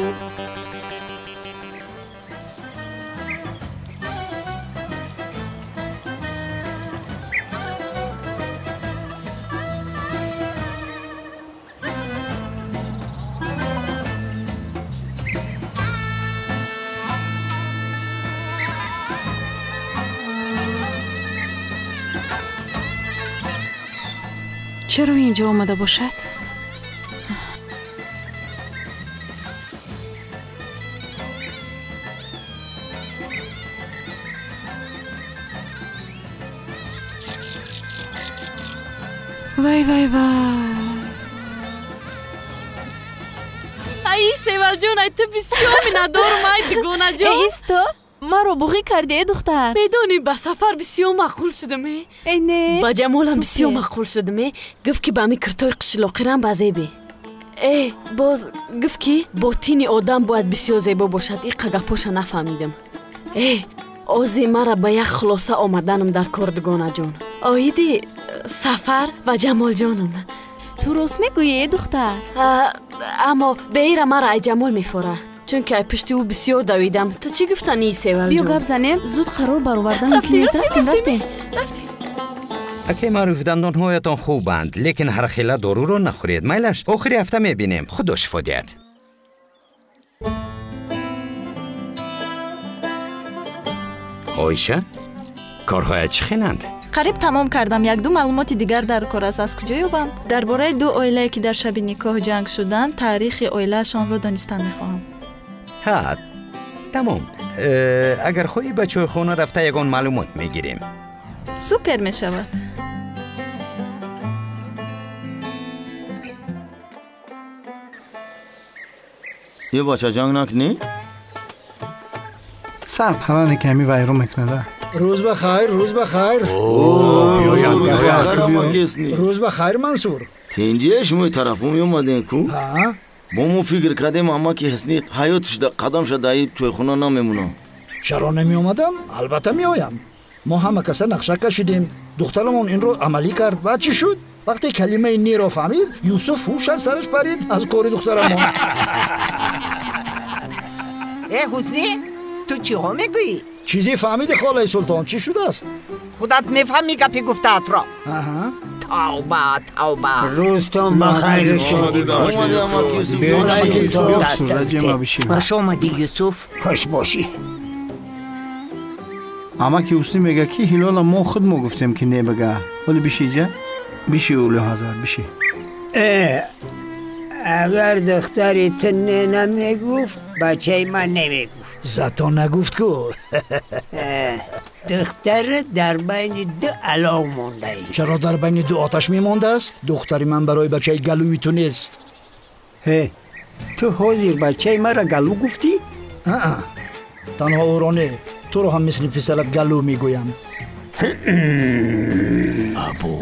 Чаро инҷо омада бошад? Вай, вай, вай. Ай, Севалҷон, ай ту бисёр миннатдорум, ай дугонаҷон. Э, исто, маро буғӣ кардӣ, э духтар. Медонӣ, ба сафар бисёр маъқул шудам, э? Э, не. Ба Ҷамолам бисёр маъқул шудам, э? Гуфт ки ба ҳамин киртои қишлоқирам ба зебе. Э, боз гуфт ки ботини одам бояд бисёр зебо бошад. Иқа гапоша нафаҳмидам. Э, ози мара ба як хулоса омаданам дар кор, дугонаҷон. Оиди сафар ва Ҷамолҷонам. Ту рост мегӯӣ, э духтар? Аммо беира мара ай Ҷамол мефора, чунки ай пишти ӯ бисёр давидам. Ту чӣ гуфтанӣ, Севалҷон? Биё гап занем, зуд қарор баровардан мумкин нест. Рафтем, рафтем. Акай Маъруф, дандонҳоятон хубанд, лекин ҳар хела доруро нахӯред. Майлаш, охири ҳафта мебинем. Худо шифо диҳад. Оиша, корҳоят чӣ хеланд? Қариб тамом кардам. Як-ду маълумоти дигар дар кор аст. Аз куҷо ёбам? Дар бораи ду оилае ки дар шаби никоҳ ҷанг шуданд, таърихи оилаашонро донистан мехоҳам. Ҳа, тамом. Агар хоҳӣ ба чойхона рафта ягон маълумот мегирем. Супер мешавад. Е бача, ҷанг накунӣ? Сар талане ки ҳамин вайрон мекунада. Рӯз ба хайр, рӯз ба хайр. Рӯз ба хайр, Мансур. Тинҷие шумои тарафо меомадем ку? Бо мо фикр кардем, амаки Ҳусни ҳаётш қадам шуда ин чойхона намемонам. Чаро намеомадам? Албатта меоям. Мо ҳама каса нақша кашидем. Духтарамон инро амалӣ кард. Баъд чӣ шуд? Вақте калимаи неро фаҳмид, Юсуф ҳуш аз сараш парид аз кори духтарамон. Э, Ҳусни, ту чиҳо мегӯӣ? Чизе фаҳмиди, холаи Султон, чӣ шудааст? Худат мефаҳмӣ гапи гуфтаатро. Тавба, тавба. Рӯзтон ба хайру шодӣ. Хуш омадӣ, Юсуф. Хуш бошӣ. Амаки Ҳуснӣ мега ки Ҳилола мо худ мо гуфтем ки не бага. Ҳоли биши иҷа? Биши Улю Ҳазрат, биши. Агар духтари ту не намегуфт, бачаи ман намегуфт. Зато нагуфт ку. Духтарат дар байни ду алов мондаи. Чаро дар байни ду оташ мемондааст? Духтари ман барои бачаи галӯи ту нест. Ту ҳозир бачаи маро галӯ гуфтӣ? Аа, танҳо ӯро не, туро ҳам мисли писарат галӯ мегӯям. Абу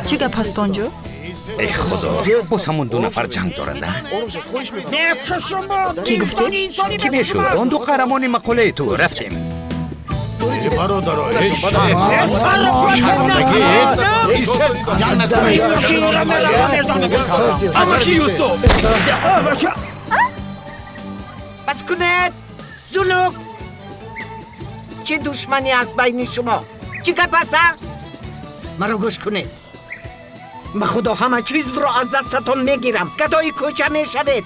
Чӣ гап ҳаст он ҷо? Эй худо, боз ҳамон ду нафар ҷанг доранд, а? Кӣ гуфтем? Кӣ мешуд? Он ду қаҳрамони мақолаи ту. Рафтем. Бародаро, амаки Юсуф! Бас кунед, зулук! Чӣ душманӣ аст байни шумо? Чӣ гап аст, а? Маро гӯш кунед. Ба худо ҳама чизро аз дастатон мегирам. Гадои кӯча мешавед.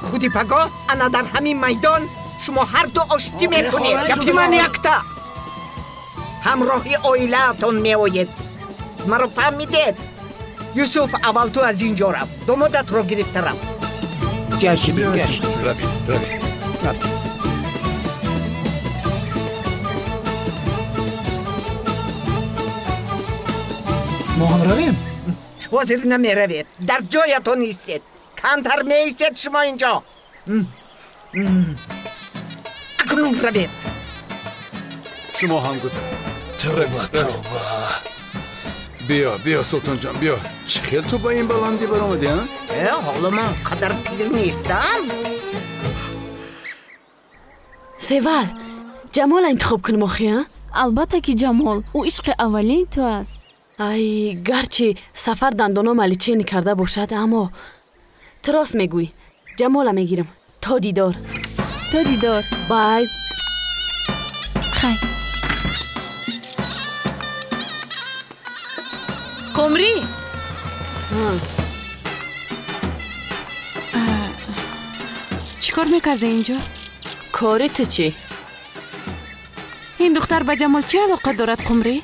Худи пагоҳ ана дар ҳамин майдон шумо ҳарду оштӣ мекунед. Гапи ман якта. Ҳамроҳи оилаатон меоед. Маро фаҳмидед? Юсуф, аввал ту аз ин ҷо рафт. Домодатро гирифта рафт. Ҷаши бигашт. Рави, рави. Рафтем. Мо ҳам равем? Ҳозир намеравед. Дар ҷоятон истед. Камтар меистед шумо инҷо. Акнун равед. Шумо ҳам гузаред. Тавба, тавба. Биё, биё, Султонҷон, биё. Чӣ хел ту ба ин баландӣ баромадӣ, а? Ҳоло ман қадар пир нестам. Севал, Ҷамола интихоб кунем охи, а? Албатта ки Ҷамол, ӯ ишқи аввалини ту аст. Ай, гарчи сафар дандоном аличени карда бошад, аммо ту рост мегӯӣ. Ҷамола мегирам. То дидор. То дидор. Бай. Хай. Қумрӣ! Чӣ кор мекарда инҷо? Кори ту чӣ? Ин духтар ба Ҷамол чӣ алоқа дорад, Қумрӣ?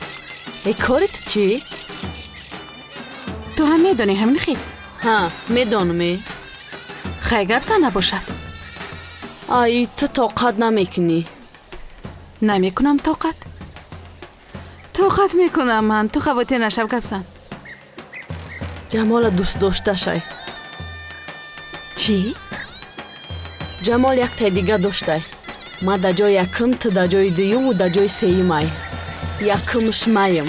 Кори ту чӣ? Ту ҳам медонӣ, ҳамин хел? Ҳа, медонам. Хай, гап зан набошад. Ай, ту тоқат намекунӣ. Намекунам тоқат? Тоқат мекунам ман, ту хавотир нашав, гап зан. Ҷамола дӯст дошташай. Чӣ? Ҷамол яктай дига доштай. Ман дар ҷои якум, ту дар ҷои дуюму дар ҷои сеюмай. Якумш маем.